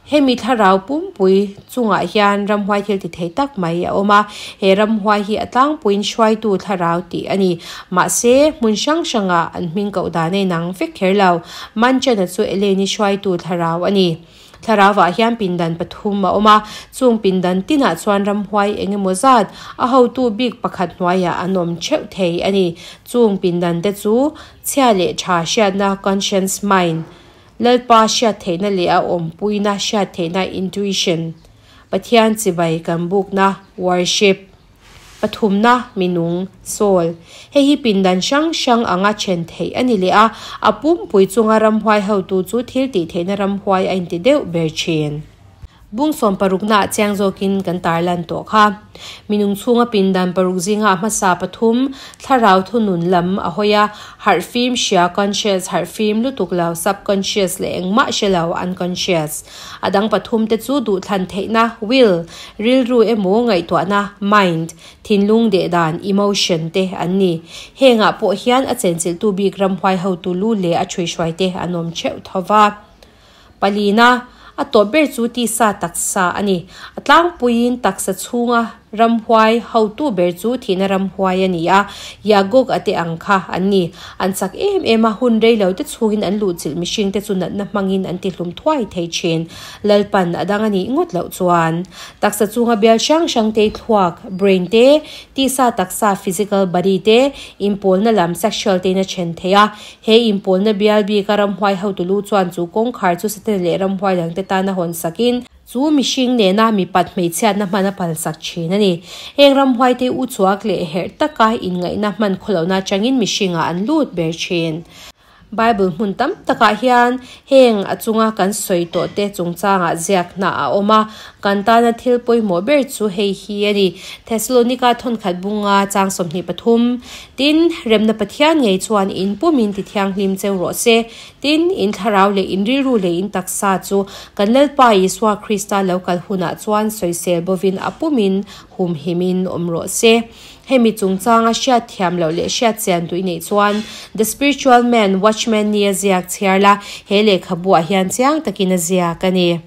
Hemi thlarau pumpui chungah hian ramhuai thil ti thei tak mai a awm a, he ramhuai hi a tlangpuiin hruaitu thlarau tih a ni. Mahse, hmun hrang hrangah an hming koh dan a inang vek kher lo. Manchana chu Elaine-i hruaitu thlarau a ni. Thlarauah hian pindan pathum a awm a, chung pindan tinah chuan ramhuai eng emaw zat a hotu bik pakhat hnuaiah an awm theuh thei a ni. Chung pindan te chu chhia leh tha hriatna, conscience mind, Lalpa hriat theihna leh a awmpuina hriat theihna intuition, Pathian chibai kan bukna worship, pathumna minung soul. Hei hi pindan hrang hrang anga then theih a ni leh a, a pumpui chunga ramhuai hotu chu thil tih theihna ramhuai a inti deuh ber thin. Bung sawm parukna ah chiang zawkin kan tarlan tawh kha. Minung chhunga pindan paruk zinga a hmasa pathum, thlarau thunun lam a hawi a, harh fim hria conscious, harh fim lutuk lo subconscious leh engmah hre lo unconscious. A dang pathum te chu duhthlan theihna, will, rilru emaw ngaihtuahna, mind, thinlung deh dan, emotion, te an ni. Hengah pawh hian a chenchilhtu bik ramhuai hotu lu leh a ṭhuihruai te an awm theuh tho va. Palina, a tawp ber chu tisa taksa a ni. A tlangpuiin taksa chhunga ramhuai hotu ber chu thihna ramhuai a ni a, Yagog a te ang kha an ni. An chak em em a, hun rei lo te chhungin an luhchilh mihring te chu natna hmangin an tihlum thuai thei thin. Lalpan a dang a nih ngawt loh chuan taksa chunga bial hrang hrang te thluak, brain, te, tisa taksa, physical body, te, inpawlna lam, sexual, tein a then thei a. He inpawlna bial bika ramhuai hotu lu chuan chu kawngkhar chu Setana leh ramhuai dangte tana hawn sakin, Chu mihring nena mipat hmeichhiatna hman a palsak thin a ni. Heng ramhuaite uchuak leh herh taka inngaihna hman khawlohna atangin mihringah an lut ber thin. Bible hmun tam takah hian heng a chunga kan sawi tawh te chungchangah ziakna a awm a, kan tana thil pawimawh ber chu hei hi a ni, Thessalonika thawnkhat bunga chang 23, Tin, remna Pathian ngei chuan in pumin ti thianghlim cheu rawh se, tin, in thlarau leh in rilru leh in taksa chu kan Lalpa Isua Krista lo kal hunah chuan sawisel bovin a pumin humhimin awm rawh se. Hemi chungchanga hriat thiam loh leh hriat chian duh i neih chuan The Spiritual Man, Watchman Nee a ziak chhiar la, he lehkhabuah hian chiang takin a ziak a ni.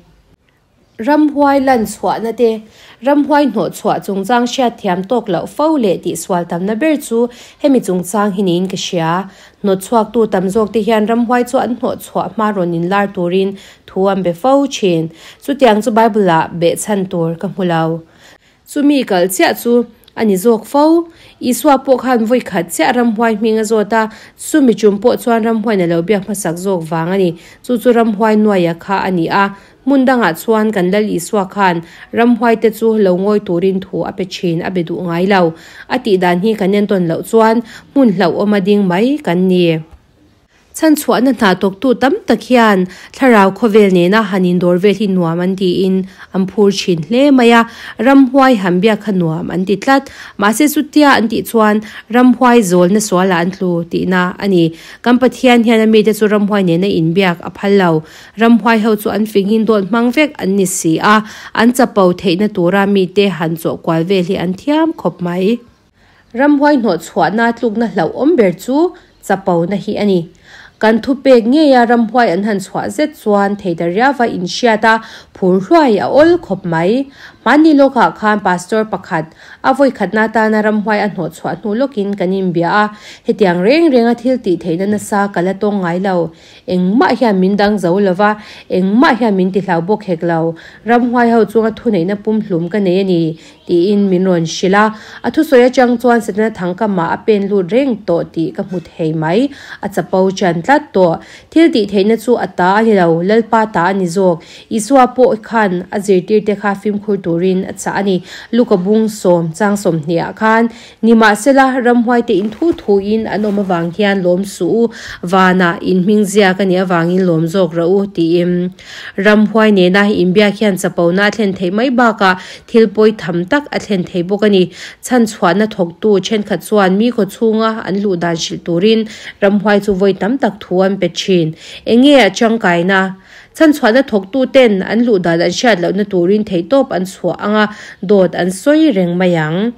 Ramhuai lan chhuahna te, Ramhuai hnawh chhuah chungchang hriat thiam tawk loh fo leh tihsual tamna ber chu hemi chungchang hi niin ka hria. Hnawt chhuaktu tam zawk te hian ramhuai chu an hnawh chhuah hma rawn inlar turin thu an be fo thin. Chutiang chu Bible-ah behchhan tur ka hmu lo. Chumi kal chiah chu a ni zawk fo. Isua pawh khan vawi khat chiah ramhuai hming a zawt a, chumi tum pawh chuan ramhuain a lo biak hmasak zawk vang a ni. Chu chu ramhuai nuaia kha a ni a. Hmun dangah chuan kan Lal Isua khan ramhuaite chu lo ngawi turin thu a pe thin a be duh ngai lo. A tih dan hi kan entawn loh chuan hmun hlauhawm a ding mai kan ni. Chhanchhuahna hna tawktu tam tak hian thlarau khawvel nena han indawr vel hi nuam an tiin an phur thin hle mai a, ramhuai han biak kha nuam an ti tlat. Mahse chutia an tih chuan ramhuai zawlna sualah an tlu tihna a ni. Kan Pathian hian a mite chu ramhuai nena inbiak a phal lo. Ramhuai ho chu an fingin dawt hmang vek an ni si a, an chapo theihna tura mite han chawhkual vel hi an thiam khawp mai. Ramhuai hnawhchhuahna tlukna hlauhawm ber chu chapona hi a ni. Kan thupek ngeia ramhuai an han chhuah zet chuan theita riava inhriat a, phur hluai a awl khawp mai. Hmanni lawkah khan Pastor pakhat, a vawi khatna atana ramhuai a hnawhchhuah hnu lawkin kan inbia a, hetiang reng renga thil tih theihna nasa ka la tawng ngai lo. Engmah hian min dang zo lo va, engmah hian min ti hlau bawk hek lo. Ramhuai ho chunga thuneihna pumhlum ka nei a ni. Tiin min rawn hrilh a, a thusawi atang chuan Setana thangkamah a pen lut reng tawh tih ka hmu thei mai. A chapo ṭan tlat tawh. Thil tih theihna chu a ta a ni lo, Lalpa ta a ni zawk. Isua pawh khan a zirtirte kha fimkhur turin a chah a ni. Luka bung sawm chang sawmhnih ah khan, Nimahsela, ramhuaite in thu thuin an awm avang hian lawm suh u, vanah in hming ziak a nih avangin lawm zawk rawh u, tiin. Ramhuai nena inbiak hian chapona a thlen theih mai bakah thil pawi tham tak a thlen thei bawk a ni. Chhanchhuahna thawktu thenkhat chuan mi khaw chhunga an luh dan hrilh turin ramhuai chu vawi tam tak thu an pe thin. Eng nge a tangkaina? Chhanchhuahna thawktu ten an luh dan an hriat lohna turin theihtawp an chhuah anga dawt an sawi reng mai ang.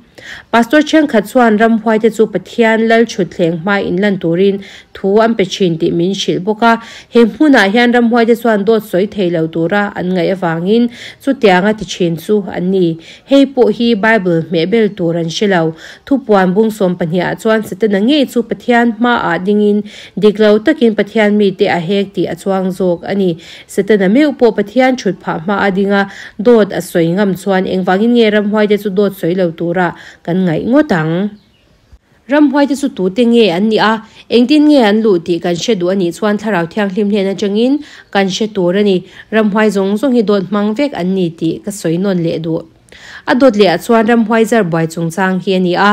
Pastor thenkhat chuan ramhuaite chu Pathian lal thutthleng hma inlan turin thu an pe thin tih min hrilh bawk a. He hmunah hian ramhuaite chuan dawt sawi thei lo tura an ngaih avangin chutianga ti thin chu an ni. Hei pawh hi Bible hmehbel tur an hre lo. Thupuan bung 12 ah chuan Setana ngei chu Pathian hmaah dingin dik lo takin Pathian mite a hek tih a chuang zawk a ni. Setana meuh pawh Pathian thut phah hma a ding a, dawt a sawi ngam chuan engvangin nge ramhuaite chu dawt sawi lo tura kan ngaih ngawt ang? Ramhuaite chu tute nge an nih a, engtin nge an luh tih kan hre duh a nih chuan Thlarau Thianghlim hnen atangin kan hre tur a ni. Ramhuai zawng zawng hi dawt hmang vek an ni tih ka sawi nawn leh duh. A dawt leh ah chuan ramhuai zar buai chungchang hi a ni a.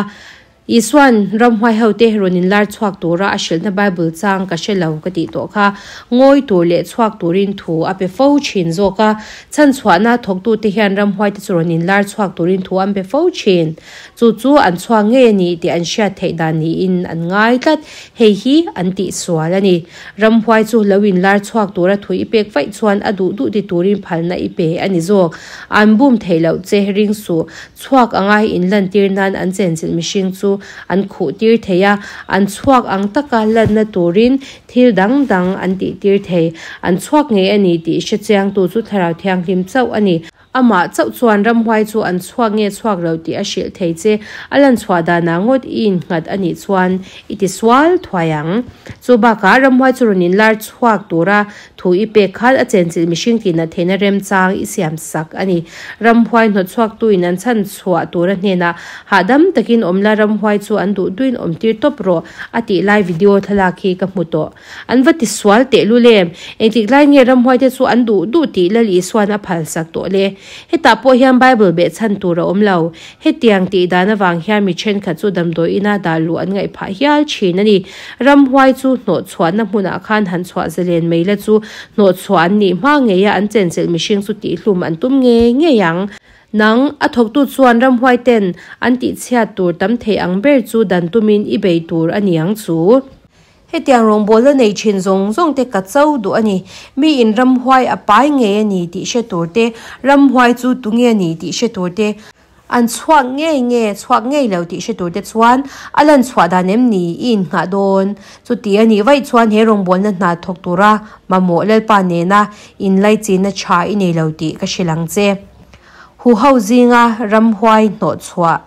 Isua'n ramhuai hote rawn inlar chhuak tura a hrilhna Bible chang ka hre lo ka tih tawh kha ngawi tur leh chhuak turin thu a pe fo thin zawk a. Chhanchhuahna thawktute hian ramhuaite chu rawn inlar chhuak turin thu an pe fo thin. Chu chu an chhuak ngei a ni tih an hriat theih dan niin an ngai tlat. Hei hi an tihsual a ni. Ramhuai chu lo inlar chhuak tura thu i pek vaih chuan a duh duh ti turin phalna i pe a ni zawk. An bum theih loh che ring suh. Chhuak anga inlantir nan an chenchilh mihring chu an khuh tir thei a, an chhuak ang taka lanna turin thil dang dang an tih tir thei. An chhuak ngei a ni tih hre chiangtu chu Thlarau Thianghlim chauh a ni. Amah chauh chuan ramhuai chu an chhuak nge chhuak lo tih a hrilh thei che. A lan chhuah danah ngawt i innghat a nih chuan i ti sual thuai ang. Chu bakah ramhuai chu rawn inlar chhuak tura thu i pek khan a chenchilh mihring tihna theihna remchang i siam sak a ni. Ramhuai hnawtchhuaktuin an chhan chhuah tura hnenah hahdam takin awm la ramhuai chu an duh duhin awmtir tawp rawh a tih lai video thlalak hi ka hmu tawh. An va ti sual teh lul em? Engtik lai nge ramhuai te chu an duh duh tih Lal Isua'n a phalsak tawh le? Hetah pawh hian Bible beh chhan tur a awm lo. Hetiang tih dan avang hian mi thenkhat chu damdawi ina dah luh an ngaih phah hial thin a ni. Ramhuai chu hnawh chhuahna hmunah khan han chhuah zalen mai la chu hnawh chhuah an nih hma ngeia an chenchilh mihring chu tihhlum an tum ngei ngei ang. Nang, a thawktu chuan ramhuai ten an tihchhiat tur tam thei ang ber chu dan tumin i bei tur a ni ang chu. Hetiang rawngbawlna nei thin zawng zawng te ka cho duh a ni. Mi in ramhuai a pai ngei a ni tih hre tur te, ramhuai chu tunge a ni tih hre tur te, an chhuak ngei nge chhuak ngei lo tih hre tur te chuan a lan chhuah dan em ni i innghah dawn. Chuti a nih vaih chuan he rawngbawlna hna thawk tura mamawh Lalpa nena inlaichinna tha i nei lo tih ka hrilh ang che. Huho zinga ramhuai hnawhchhuah.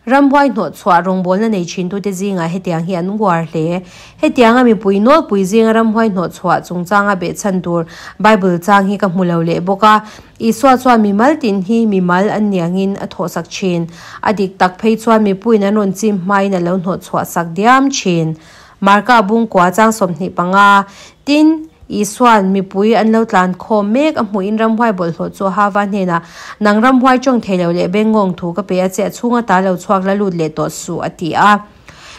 Ramhuai hnawhchhuah rawngbawlna nei thintute zingah hetiang hi an uar hle. Hetianga mipui nawlpui zinga ramhuai hnawhchhuah chungchanga behchhan tur Bible chang hi ka hmu lo leh bawk a. Isua chuan mimal tin hi mimal an niangin a thawhsak thin. A dik tak phei chuan mipuiin an rawn chim hmain a lo hnawhchhuahsak diam thin. Marka bungkua chang 25, Tin, Isua'n mipui an lo tlan khawm mek a hmuhin ramhuai bawlhhlawh chu a hava hnenah, Nang ramhuai tawng thei lo leh bengngawng thu ka pe a che, a chhunga ta lo chhuak la lut leh tawh suh, a ti a.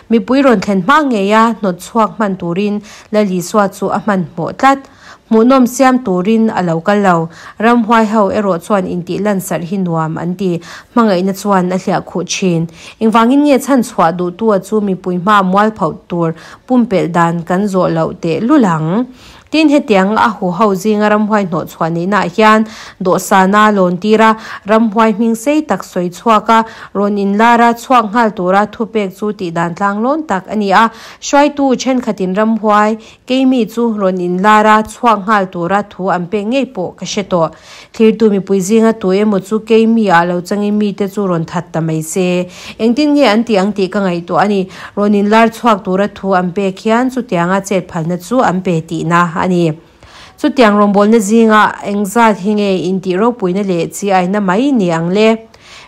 Mipui rawn thlen hma ngeia hnawt chhuak hman turin Lal Isua chu a hmanhmawh tlat. Hmuhnawm siam turin a lo kal lo. Ramhuai ho erawh chuan intih lansarh hi nuam an ti. Hmangaihna chuan a hliah khuh thin. Engvangin nge chhan chhuah duhtua chu mipui hmaa mualphoh tur pumpelh dan kan zawh loh teh lul ang? Tin, hetiang a huho zinga ramhuai hnawhchhuah nihnaah hian dawhsana lawn tir a, ramhuai hming sei tak sawi chhuak a, rawn inlar a, chhuak nghal tura thupek chu tihdan tlanglawn tak a ni a. Hruaitu thenkhatin ramhuai Keimi chu rawn inlar a, chhuak nghal tura thu an pek ngei pawh ka hre tawh. Thlirtu mipui zinga tu emaw chu keimi ah lo changin mite chu rawn that ta mai se. Engtin nge an tih ang tih ka ngaihtuah a ni. Rawn inlar chhuak tura thu an pek hian chutianga chet phalna chu an pe tihna a ni. Chutiang rawngbawlna zinga engzat hi nge intih ropuina leh chi aina mai ni ang le?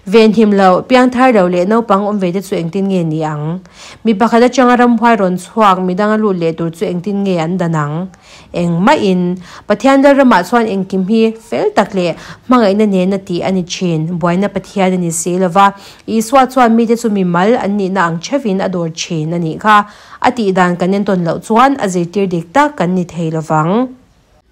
Venhim lo, piangthar lo leh naupang awm ve te chu engtin nge ni ang? Mi pakhat atanga ramhuai rawn chhuak midang a lut leh tur chu engtin nge an dan ang? Engmahin, Pathian Lalramah chuan engkim hi fel tak leh hmangaihna nena tih a ni thin. Buaina Pathian a ni si lo va, Isua chuan mite chu mimal an nihna ang theuhin a dawr thin a nih kha. A tihdan kan entawn loh chuan a zirtir dik tak kan ni thei lo vang.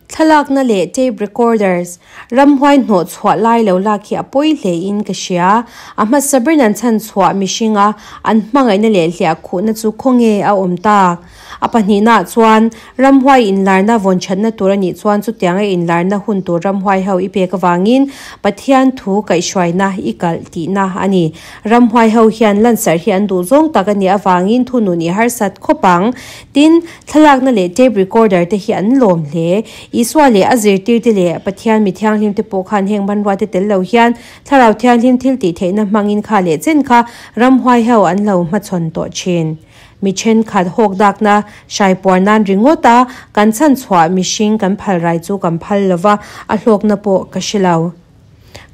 Thlalakna leh tape recorders, ramhuai hnawh chhuah lai lo lak hi a pawi hle in ka hria. A hmasa berin an chhan chhuah mihringa an hmangaihna leh hliah khuhna chu khawnge a awm tak? A pahnihnaah chuan, ramhuai inlarna vawn thatna tur a nih chuan chutianga inlarna hun tur ramhuai ho i pek avangin Pathian thu kaihhruaina i kalh tihna a ni. Ramhuai ho hian lansarh hi an duh zawng tak a nih avangin thunun i harsat khawp ang. Tin, Thlalakna leh tape recorder te hi an lawm hle. Isua leh a zirtirte leh Pathian mi thianghlim te pawh khan heng hmanrua te tel lo hian Thlarau Thianghlim thil tih theihna hmangin kha leh chen kha ramhuai ho an lo hmachhawn tawh thin. Mi thenkhat hawk dakna hraipuar nan ringawt a kan chhanchhuah mihring kan phalrai chu kan phal lova a hlawkna pawh ka hre lo.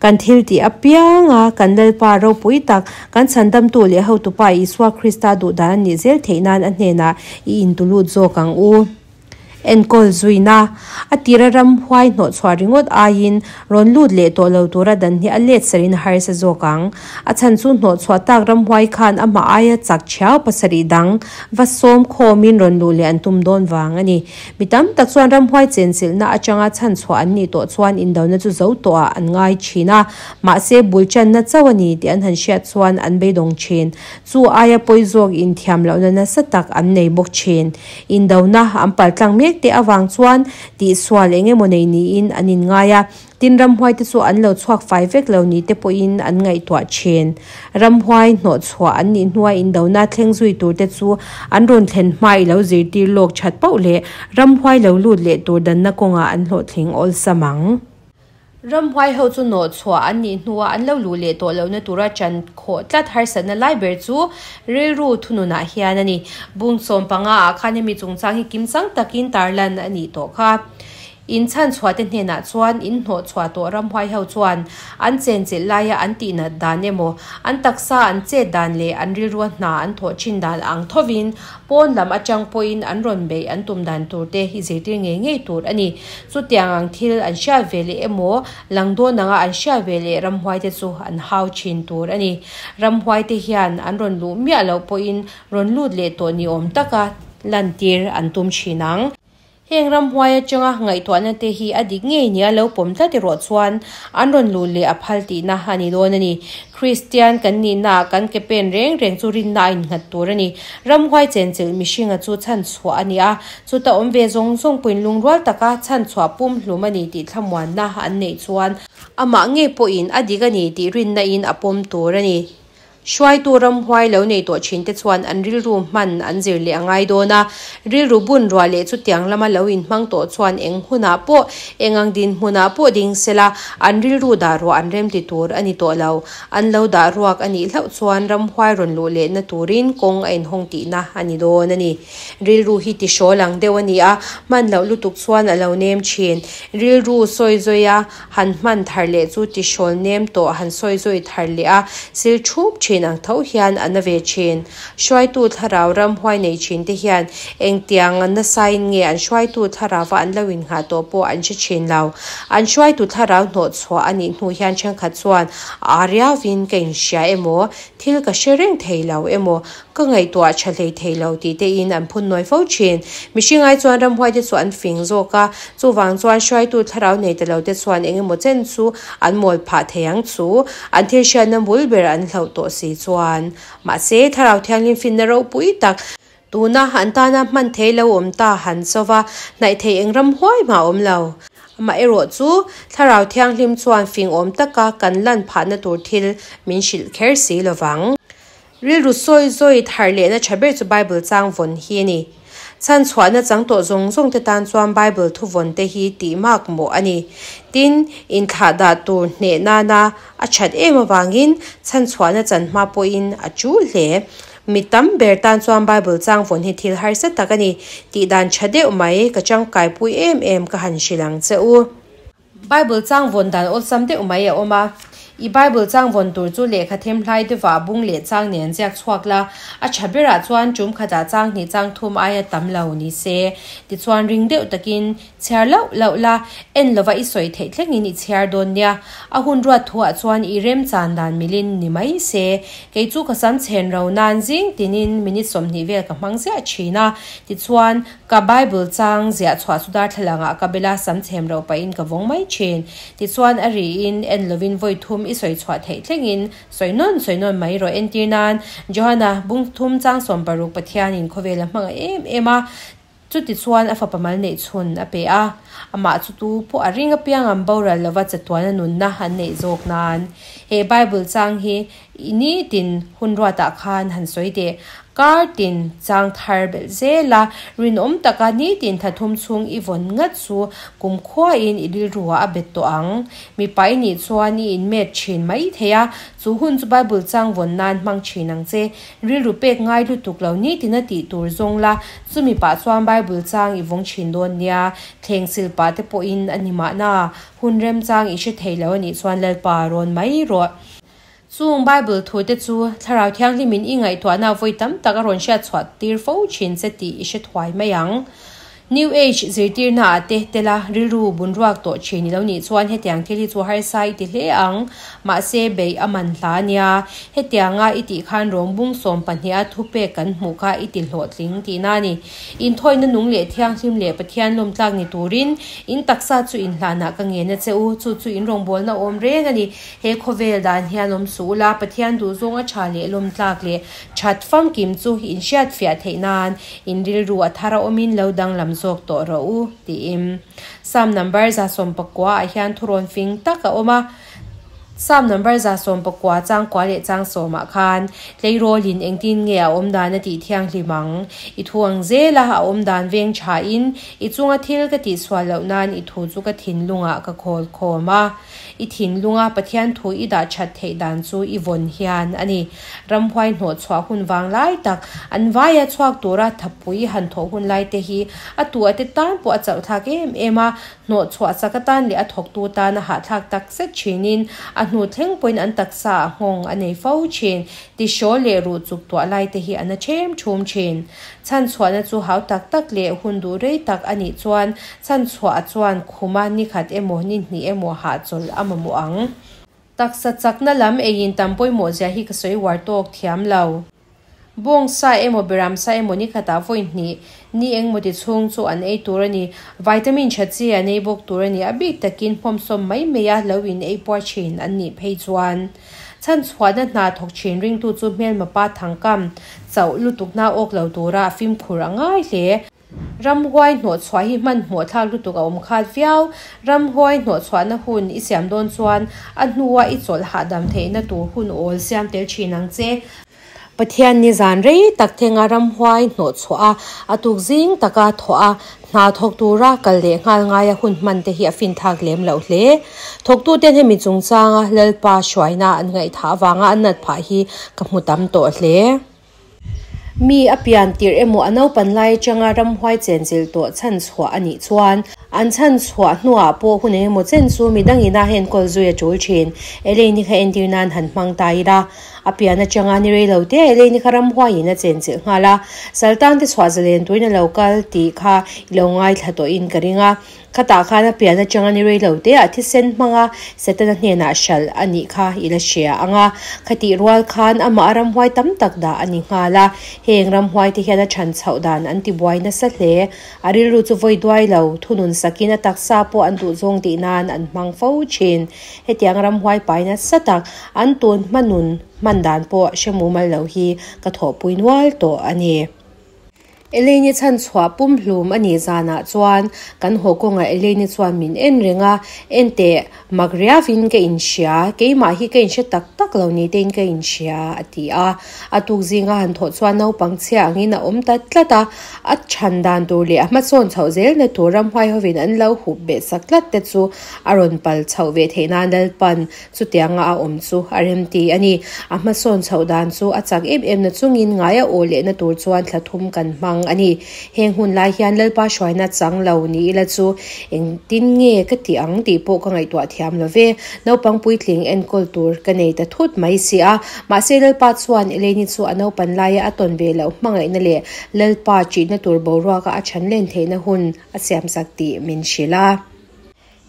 Kan thil tih apianga kan Lalpa ropui tak, kan Chhandamtu leh Hotupa Isua Krista duhdan a nih zel theih nan a hnenah i intulut zawk ang u. Enkawl zuina, A tira ramhuai hnawhchhuah ringawt aiin rawn lut leh tawh lo tura dan hi a let sarin a harsa zawk ang. A chhan chu hnawhchhuah tak ramhuai khan amah aia chak thiau pasarih dang va sawm khawmin rawn luh leh an tum dawn vang a ni. Mi tam tak chuan ramhuai chenchilhna atanga chhanchhuah an nih tawh chuan indona chu zo tawhah an ngai thin a, mahse bul channa chauh a ni tih an han hriat chuan an beidawng thin. Chu aia pawi zawk inthiam lohna nasa tak an nei bawk thin. Indona an paltlang mek te avang chuan tihsual eng emaw nei niin an inngai a, Tin, ramhuai te chu an lo chhuak fai vek lo ni te pawhin an ngaihtuah thin. Ramhuai hnawhchhuah an nih hnua indona thleng zui tur te chu an rawn thlen hma i lo zirtir lawk that pauh leh ramhuai lo lut leh tur danna kawngah an hlawhtling awlsam ang. Ramhuai ho chu nawh chhuah an nih hnua an lo luh leh tawh lohna tura ṭan khawh tlat harsatna lai ber chu rilru thununah hian a ni. Bung 15 ah khan hemi chungchang hi kimchang takin tarlan a nih tawh kha. In chhanchhuah te hnenah chuan in hnawh chhuah tawh ramhuai ho chuan an chenchilh laia an tihnat dan emaw, an taksa an chet dan leh an rilrua hna an thawh thin dan ang thovin pawn lam atang pawhin an rawn beih an tum dan tur te hi zirtir ngei ngei tur a ni. Chutiang ang thil an hriat ve leh emaw, lang dawn anga an hriat ve leh ramhuai te chu an hau thin tur a ni. Ramhuai te hian an rawn luh miah loh pawhin rawn lut leh tawh ni awm taka lantir an tum thin ang. Heng ramhuai atanga ngaihtuahna te hi a dik ngei nia lo pawm tlat erawh chuan an rawn luh leh a phal tihna a ni dawn a ni. Kristian kan nihnaah kan ke pen reng reng chu rinna a innghat tur a ni. Ramhuai chenchilh mihringa chu chhanchhuah a ni a, chuta awm ve zawng zawng pawhin lungrual taka chhanchhuah pumhlum a ni tih thlamuanna an neih chuan amah ngei pawhin a dik a ni tih rinna in a pawm tur a ni. Hruaitu ramhuai lo nei tawh thinte chuan an rilru hman an zir leh a ngai dawn a, rilru bun ruah leh chutiang lama lo inhmang tawh chuan eng hunah pawh, eng ang dinhmunah pawh ding sela, an rilru dah ruah an remti tur a ni tawh lo. An lo dah ruak a nih hlauh chuan ramhuai rawn luh lehna turin kawng a inhawng tihna a ni dawn a ni. Rilru hi tihrawl ang deuh a ni a, hman loh lutuk chuan a lo nem thin. Rilru sawi zawi a. Han hman thar leh chu tihrawl nem tawh han sawi zawi thar leh a, sil thup thin ang tho hian a na ve thin. Hruaitu thlarau ram huai nei thin te hian engtiang nasain nge an hruaitu thlarauva an lo innghah tawh pawh an hre thin lo. An hruaitu thlarau hnawh chhuah a nih hnu hian thenkhat chuan a riauvin ka inhria emaw, thil ka hre reng thei lo emaw, Ka ngaihtuah tha hlei thei lo tih te in an phun nawi fo thin. Mihring ai chuan ramhuai te chu an fing zawk a, chuvang chuan hruaitu thlarau nei ta lo te chuan eng emaw chen chu an mawl phah thei ang chu, an thil hriatna bul ber an hlauh tawh si chuan. Mahse, thlarau thianghlim finna ropui tak, tuna an tana hman thei lo awm ta han cho va, hnaih thei eng ramhuai mah awm lo. Amaherawh chu, thlarau thianghlim chuan fing awm taka kan lan phahna tur thil min hrilh kher si lovang. Rilru sawi zawi thar lehna tha ber chu Bible chang vawn hi a ni. Chhan chhuahna chang tawh zawng zawng te tan chuan Bible thu vawn te hi tih mak mawh a ni. Tin, inthlah dah tur hneh nana a that em avangin chhan chhuahna chan hma pawhin a tul hle. Mi tam ber tan chuan Bible chang vawn hi thil harsa tak a ni. Tih dan tha deuh mai ka tangkaipui em em ka han hrilh ang che u. Bible chang vawn dan awlsam deuh mai a awm a. I Bible chang vawn tur chu lehkha them hlai deuhah bung leh chang nen ziak chhuak la, a tha berah chuan tum khatah chang hnih chang thum aia tam lo ni se. Tichuan ring deuh takin chhiar loh loh la, en lova i sawi theih thlengin i chhiar dawn nia. A hun ruat thuah chuan i remchan dan milin ni mai se. Kei chu ka sam chhen ro nan zing tinin minute 20 vel ka hmang ziah thin a. Tichuan Ka Bible chang ziah chhuah chu darthlalang ah ka bela sam chhem reuh pahin ka vawng mai thin. Tichuan a riin en lovin vawi thum i sawi chhuah theih thlengin sawi nawn sawi nawn mai rawh entir nan Johana bung thum chang 60 Pathianin khawvel a hmang em em a, chuti chuan a fapa mal neih chhun a pe a, amah chu tu pawh a ring apiang an boral lova chatuana nunna an neih zawk nan he Bible chang hi I nitin hun ruatah khan han sawi teh. Kar tin chang thar belh zel a, rinawm taka nitin thathum chhung i vawn ngat chu kumkhuain i rilruah a bet tawh ang. Mipa i nih chuan i inmet thin mai thei a, chu hun chu Bible chang vawn nan hmang thin ang che. Rilru pek ngai lutuk lo nitin a tih tur zawng la, chumi pah chuan Bible chang i vawng thin dawn nia. Thleng silpah te pawhin a ni mahna, hun remchang i hre thei lo a nih chuan Lalpa rawn mai rawh. Chung Bible thute chu Thlarau Thianghlimin i ngaihtuahna vawi tam tak a rawn hriat chhuah tir fo thin che tih i hre thuai mai ang. New Age zirtirna ah te tela rilru bun ruak tawh thin i lo nih chuan hetiang thil hi chu harsa i ti hle ang. Mahse beih a man hla a nia. Hetianga i tih khan rawngbung 12 a thupek kan hmuh kha i ti hlawhtling tihna a ni. Inthawina nung leh thianghlim leh Pathian lawmtlak ni turin in taksa chu inhlanah ka ngen a che u, chu chu in rawngbawlna awm reng a ni. He khawvel dan hian awm suh ula, Pathian duhzawng a tha leh lawmtlak leh that famkim chu in hriatfiah theih nan in rilru a thar a awmin lo danglam zawk tawh rawh u, tiin Psalm number 119 ah hian thurawn fing tak a awm a. Psalm number 119 chang kua leh chang sawmah khan tleirawlin engtin nge a awm dan a tih thianghlim ang? I thu ang zela a awm dan veng thain i chunga thil ka tihsual loh nan i thu chu ka thinlungah ka khawl khawm a. I thinlunga Pathian thu i dah that theih dan chu i vawn hian a ni. Ramhuai hnawhchhuah hun vang lai tak, an vaia chhuak tura thapui han thawh hun lai te hi a tu a te tan pawh a chauhthlak em em a. Hnawhchhuah chak atan leh a thawktu tan a hahthlak tak zet thinin a hnu thleng pawhin an taksa a nghawng a nei fo thin. Tihrawl leh ruh chuk tuah lai te hi a na ṭhem ṭhum thin. Chhanchhuahna chu hau tak tak leh hun duh rei tak a nih chuan chhanchhuah a chuan khuma ni khat emaw ni hnih emaw hahchawlh a mamawh ang. Taksa chakna lam eiin tam pawimawh zia hi ka sawi uar tawk thiam lo. Bawngsa emaw beramsa emaw ni khatah vawi hnih ni engemaw ti chhung chu an ei tur a ni. Vitamin tha chi an ei bawk tur a ni. A bik takin hmawmsawm mai maia lo in ei puar thin an nih phei chuan chhanchhuahna hna thawk thin ringtu chu hmelma pa thangkam chauh lutukna awk lo tura a fimkhur a ngai hle. Ramhuai hnawhchhuah hi hmanhmawh thlak lutuk a awm khat viau. Ramhuai hnawhchhuahna hun i siam dawn chuan a hnua i chawlh hahdam theihna tur hun awl siam tel thin ang che. Pathian ni zan rei tak thenga ramhuai hnawhchhuah a, a tuk zing taka thawh a, hna thawk tura kal leh nghal ngaia hun hman te hi a finthak lem loh hle. Thawktuten hemi chungchanga Lalpa hruaina an ngaihthah avanga an nat phah hi ka hmu tam tawh hle. Mi a pian tirh emaw a naupan lai atanga ramhuai chenchilh tawh chhanchhuah a nih chuan, an chhanchhuah hnuah pawh hun eng emaw chen chu midangin a enkawl zui a tul thin. Elaine kha entir nan han hmang ta ila, a pian atanga ni rei lo te Elaine kha ramhuaiin a chenchilh nghal a, Saltan te chhuah zalen turin a lo kal tih kha i lo ngaithla tawhin ka ring a. Khatah khan a pian atanga ni rei lo te a thisen hmanga Setana hnenah hralh a nih kha i la hria ang a. Khatih rual khan amah a ramhuai tam tak dah a ni nghal a. Heng ramhuai te hian a chhan chhoh dan an ti buai nasa hle. A rilru chu vawi duai lo, thunun sakin a taksa pawh an duhzawng tih nan an hmang fo thin. Hetiang ramhuai pai nasa tak an tun hmanun hman dan pawh hre mumal lo hi ka thawhpui nual tawh a ni. Elaine chhanchhuah pumhlum a nih zanah chuan kan haw kawngah Elaine chuan min en reng a, Enteh, mak riavin ka inhria, keimah hi ka inhre tak tak lo ni tein ka inhria, a ti a. A tuk zinga han thawh chuan naupang chhia angin a awm ta tlat a, a chhan dan tur leh a hmasawn chhoh zelna tur ramhuai hovin an lo hup beh sak tlat te chu a rawn pal chhoh ve theih nan Lalpan Chutianga a awm chu a remti a ni. A hmasawn chhoh dan chu a chak em em na chungin ngai a aw lehna tur chuan thla thum kan hmang a ni. Heng hun lai hian Lalpa hruaina chang lo ni ila chu engtin nge ka tih ang tih pawh ka ngaihtuah thiam lo ve. Naupang puitling enkawl tur ka nei ta thut mai si a. Mahse Lalpa chuan Eleni chu a naupan laia a tawn ve loh hmangaihna leh Lalpa ṭihna tur boruaka a chhan len theihna hun a siamsak tih min hrilh a.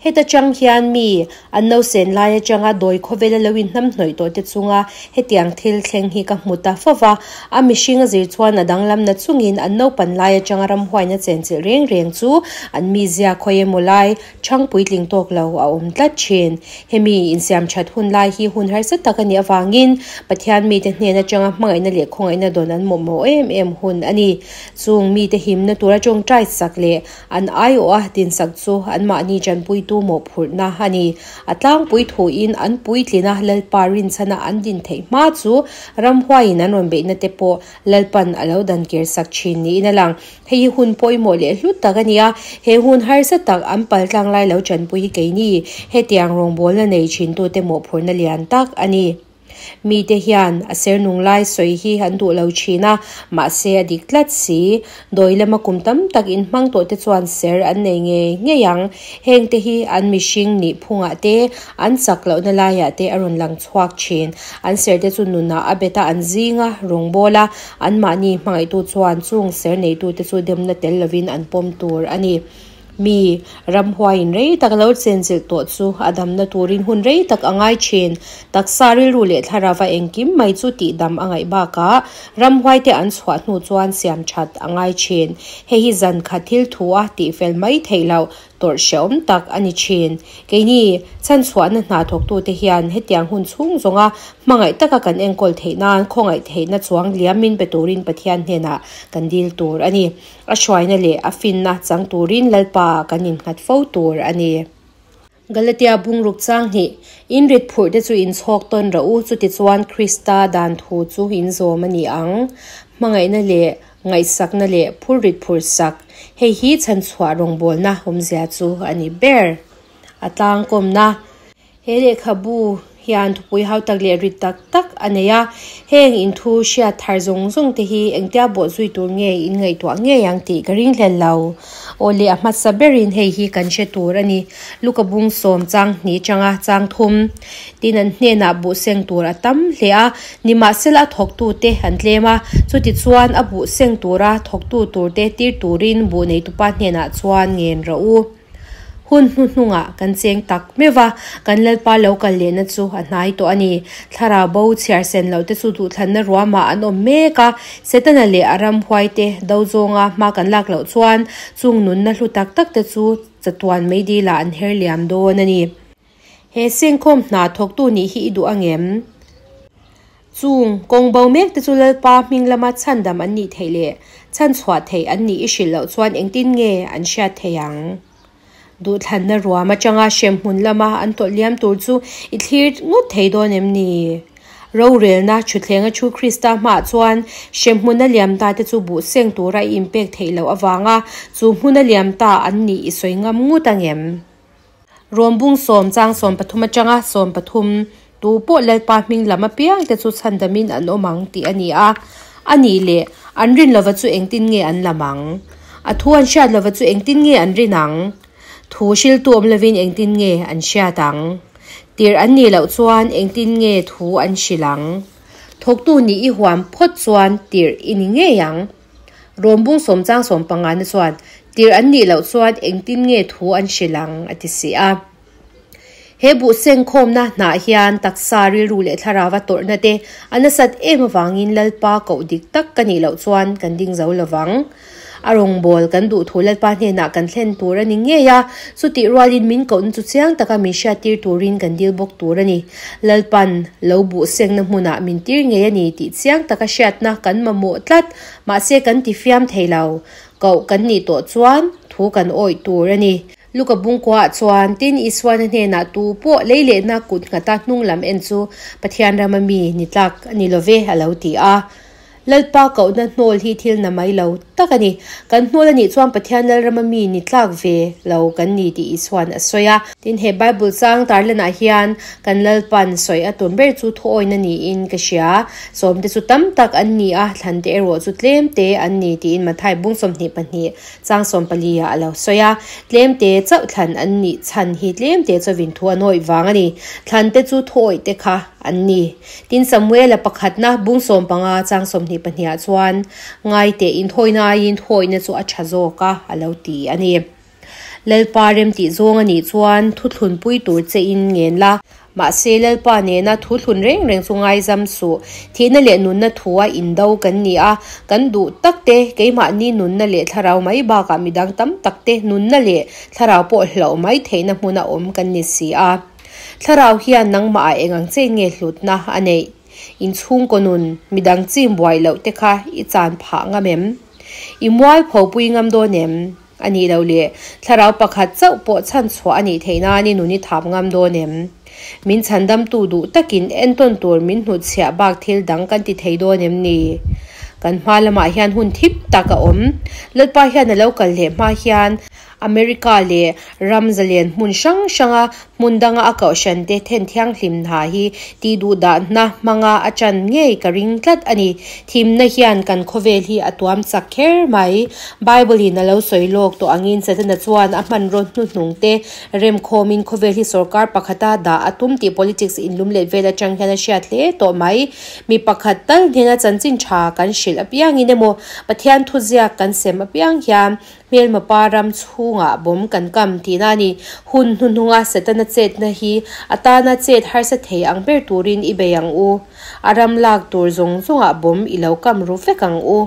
Heta chang hian mi, an nausen lai atanga dawi khawvela lo inhnamhnawih tawh te chunga hetiang thil thleng hi ka hmu ta fo va. A mihring a zir chuan a danglamna chungin an naupan lai atanga ramhuaina chenchilh reng reng chu an mizia khawi emaw lai chhang puitling tawk lo a awm tlat thin. Hemi insiam that hun lai hi hun harsa tak a nih avangin Pathian mite hnen atanga hmangaihna leh khawngaihna dawn an mawhmawh em em hun a ni. Chung mite himna tura tawngtai sak leh An aiawh a dinsak chu anmahni tanpuitu mawhphurhna a ni. A tlangpui thuin an puitlina Lalpa rinchhana an din theih hma chu ramhuaiin an rawn beihna te pawh Lalpan a lo dan kir sak thin niin a lang. Hei hi hun pawimawh leh hlut tak a ni a, he hun harsa tak an pal tlang lai lo tanpui hi keini hetiang rawngbawlna nei thintute mawhphurhna lian tak a ni. Mite hian a ser nung lai sawi hi an duh lo thin a, mahse a dik tlat si. Dawi lama kum tam tak inhmang tawh te chuan ser an nei ngei ngei ang. Heng te hi an mihring nih phungah te, an chak lohna laiah te a rawn lang chhuak thin. An ser te chu nunah a bet a, an zing a, rawngbâwl a, anmahni hmangaihtu chuan chung ser neitute chu demna tel lovin an pawm tur a ni. Mi, ramhuaiin rei tak lo chenchilh tawh chu a damna turin hun rei tak a ngai thin. Taksa rilru leh thlarava engkim mai chu tihdam a ngaih bakah ramhuaite an chhuah hnu chuan siam that a ngai thin. Hei hi zan khat thil thu a tihfel mai theih loh tawrh hrehawm tak a ni thin. Keini, chhanchhuahna hna thawktute hian hetiang hun chhung zawnga hmangaih taka kan enkawl theih nan khawngaih theihna chuang liam min pe turin Pathian hnenah kan dil tur a ni. A hruaina leh a finna chang turin Lalpa kan innghat fo tur a ni. Galatia bungruk chang hnih, In rit phurh te chu in chhawk tawn rawh u, chutichuan Krista dan thu chu in zawm a ni ang. Hmangaihna leh ngaihsakna leh phur rit phurh sak, hei hi chhanchhuah rawngbawlna awmzia chu a ni ber. A tlangkawmna. He lehkhabu hian thupui hau tak leh rit tak tak a nei a, heng inthu hriat thar zawng zawng te hi engtia bawh zui tur nge in ngaihtuah ngei ang tih ka ringhlel lo. Aw le a hmasa berin hei hi kan hre tur a ni. Luka bung sawm chang hnih changa chang thum tin an hnenah buh seng tur a tam hle a, nimahsela a thawktu te an tlem a, chutichuan a buh seng tura thawktu tur te tir turin buh neitupa hnenah chuan ngen rawh u. Hun hnuhnungah kan cheng tak meuh va, kan Lalpa lo kal lehna chu a hnai tawh a ni. Thlarau bo chhiar sen loh te chu duhthlanna ruamah an awm mek a, Setana leh a ramhuai te do zawnga hma kan lak loh chuan chung nunna hlu tak tak te chu chatuan meidilah an her liam dawn a ni. He sengkhawm hna thawktu nih hi i duh angem? Chung kawng bo mek te chu Lalpa hming lama chhandam an nih theih leh chhanchhuah theih an nih i hrilh loh chuan engtin nge an hriat theih ang? Duhthlanna ruam atanga hremhmun lama an tawlh liam tur chu i thlir ngawt thei dawn em ni? Rorelna thutthlenga thu Krista hmaah chuan hremhmuna liam ta te chu buh seng tura i inpek theih loh avanga chu hmuna liam ta an nih i sawi ngam ngut angem? Rawmbung sawm chang 13 atanga 13 tu pawh Lalpa hming lam apiang te chu chhandamin an awm ang tih a ni a. A nih leh, an rin lova chu engtin nge an lam ang? A thu an hriat lova chu engtin nge an rin ang? Thu hriltu awm lovin engtin nge an hriat ang? Tirh an nih loh chuan engtin nge thu an hrilh ang? Thawktu nih i huam phawt chuan tirh i ni ngei ang. Rawmbung sawmchang sawmpangana chuan, Tirh an nih loh chuan engtin nge thu an hrilh ang? a ti si a. He buh sengkhawmna hnah hian taksa rilru leh thlarauva tawrhna te a nasat em avangin Lalpa koh dik tak ka nih loh chuan kan ding zo lovang. A rawngbâwl kan duh thu Lalpa hnenah kan thlen tur a ni ngei a, chutih rualin min kohna chu chiang taka min hriattir turin kan dil bawk tur a ni. Lalpan lo buh sengna hmunah min tir ngei a ni tih chiang taka hriatna kan mamawh tlat, mahse kan ti fiam thei lo. Koh kan nih tawh chuan thu kan awih tur a ni. Luka bungkuaah chuan tin Isuana hnenah tu pawh lei lehna kut nghata hnung lam en chu Pathian rama mi ni tlak a ni lo ve a lo ti a. Lalpa kohna hnawl hi thil na mai lo tak a ni. Kan hnawl a nih chuan Pathian Lalrama mi ni tlak ve lo kan ni tih Isuan a sawi a. Tin, he Bible chang tarlanah hian kan Lalpan sawi a tum ber chu thuawina niin ka hria. Sawmte chu tam tak an ni a, thlante erawh chu tlemte an ni tiin Mathai bung 22 chang 14 ah a lo sawi a. Tlemte chauh thlan an nih chhan hi tlemte chawin thu a nawih vang a ni. Thlante chu thuawih te kha an ni. Tin, Samuela pakhatna bung 15 chang 22 ah chuan, Ngai teh inthawina aiin thuawihna chu a tha zawk a, a lo ti a ni. Lalpa remtih zawng a nih chuan thuthlunpui tur che in ngen la. Mahse, Lalpa nena thuthlun reng reng chu ngaizam suh. Thihna leh nunna thua indo kan ni a, kan duh tak te, keimahni nunna leh thlarau mai bakah midang tam tak te nunna leh thlarau pawh hlauh mai theihna hmuna awm kan ni si a. Thlarau hian nangmah ah eng ang che nge hlutna a neih? Inchhungkaw nun, midang chim buai loh te kha i chan phah ngam em? I mual pho pui ngam dawn em? A nih loh le, thlarau pakhat chauh pawh chhan chhuah a nih theih nan i nun i thap ngam dawn em? Min chhandamtu duh takin entawn tur min hnutchhiah bak thil dang kan ti thei dawn em ni? Kan hma lamah hian hun thip tak a awm. Lalpa hian a lo kal leh hma hian America leh ram zalen hmun hrang hranga hmun danga a kohhran te then thianghlim hna hi tih duh dahna hmanga a ṭan ngei ka ring tlat a ni. Thimna hian kan khawvel hi a tuam chak kher mai. Bible in a lo sawi lawk tawh angin Setana chuan a hmanraw hnuhnung te remkhawmin khawvel hi sorkar pakhata dah a tum tih politics inlum let vel aṭang hian a hriat hle tawh mai. Mi pakhat tal hnena chanchin ṭha kan hrilh apiangin emaw Pathian thuziak kan sem apiang hian Hmelma pa ram chhungah bawm kan kam tihna a ni. Hun hnuhnunga Setana chetna hi a tana chet harsa thei ang ber turin i bei ang u. A ram lak tur zawng zawngah bawm i lo kam ru vek ang u.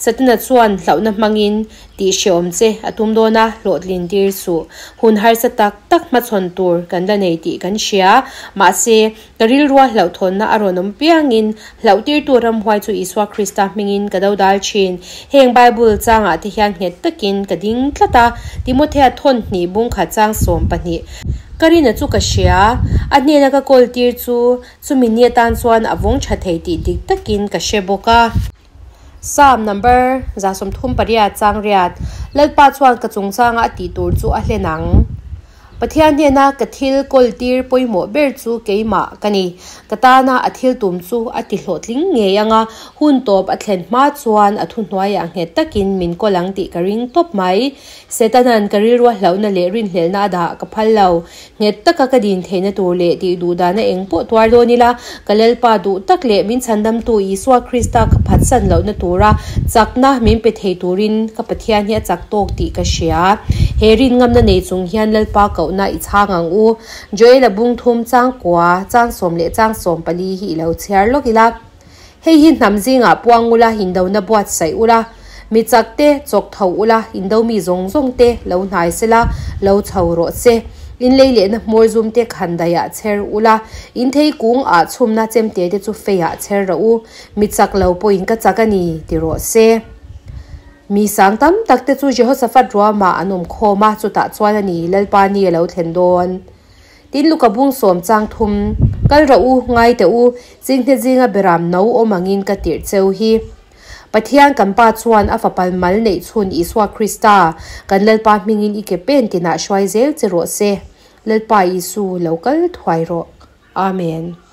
Setana chuan hlauhna hmangin tih hreawm che a tum dawn a, hlawhtlin tir suh. Hun harsa tak tak hmachhawn tur kan la nei tih kan hria. Mahse, Ka rilrua hlauhthawnna a rawn awm piangin, hlauhtirtu ramhuai chu Isua Krista hmingin ka dodal thin. Heng Bible changah te hian nghet takin ka ding tlat a. Timothea thawn hnih bung khat chang 12. Ka rina chu ka hria, a hnena ka kawl tir chu chumi ni atan chuan a vawng tha thei tih dik takin ka hre bawk a. Psalm number 38 chang riat, Lalpa chuan ka chungchanga a tih tur chu a hlen ang. Pathian hnena ka thil kawltir pawimawh ber chu keimah ka ni. Ka tana a thil tum chu a ti hlawhtling ngei ang a, hun tawp a thlen hma chuan a thuhnuaiah nghet takin min kawl ang tih ka ring tawp mai. Setanan ka rilrua hlauhna leh rinhlelhna a dah ka phal lo. Nghet taka ka din theihna tur leh tih duhdana eng pawh tuar dawn ila, ka Lalpa duh tak leh min chhandamtu Isua Krista ka phatsan lohna tura chakna min pe thei turin ka Pathian hi a chak tawk tih ka hria. He rin ngamna nei chung hian Lalpa kohna i chhang ang u. Joel-a bung thum chang kua, chang sawm leh chang sawm pali hi i lo chhiar lawk ila. Hei hi hnam zingah puang ula, indona buatsaih ula, mi chak te chawk tho ula, indo mi zawng zawng te lo hnai sela, lo chho rawh se. In lei lehna hmawr zum te khan daiah chher ula, in thei kung ah chhumna chemte te chu feiah chher rawh u, mi chak lo pawhin ka chak a ni, ti rawh se. Mi sang tam tak te chu Jehoshaphat ruamah an awm khawm a, chutah chuan a ni, Lalpa ni a lo thlen dawn. Tin, Luka bung sawm chang thum, Kal rawh u, ngai teh u, chinghne zinga beram no awm angin ka tirh cheu hi. Pathian kan Pa chuan a fapal mal neih chhun Isua Krista, kan Lalpa hmingin i ke pen tinah hruai zel che rawh se. Lalpa Isu, lo kal thuai rawh. Amen.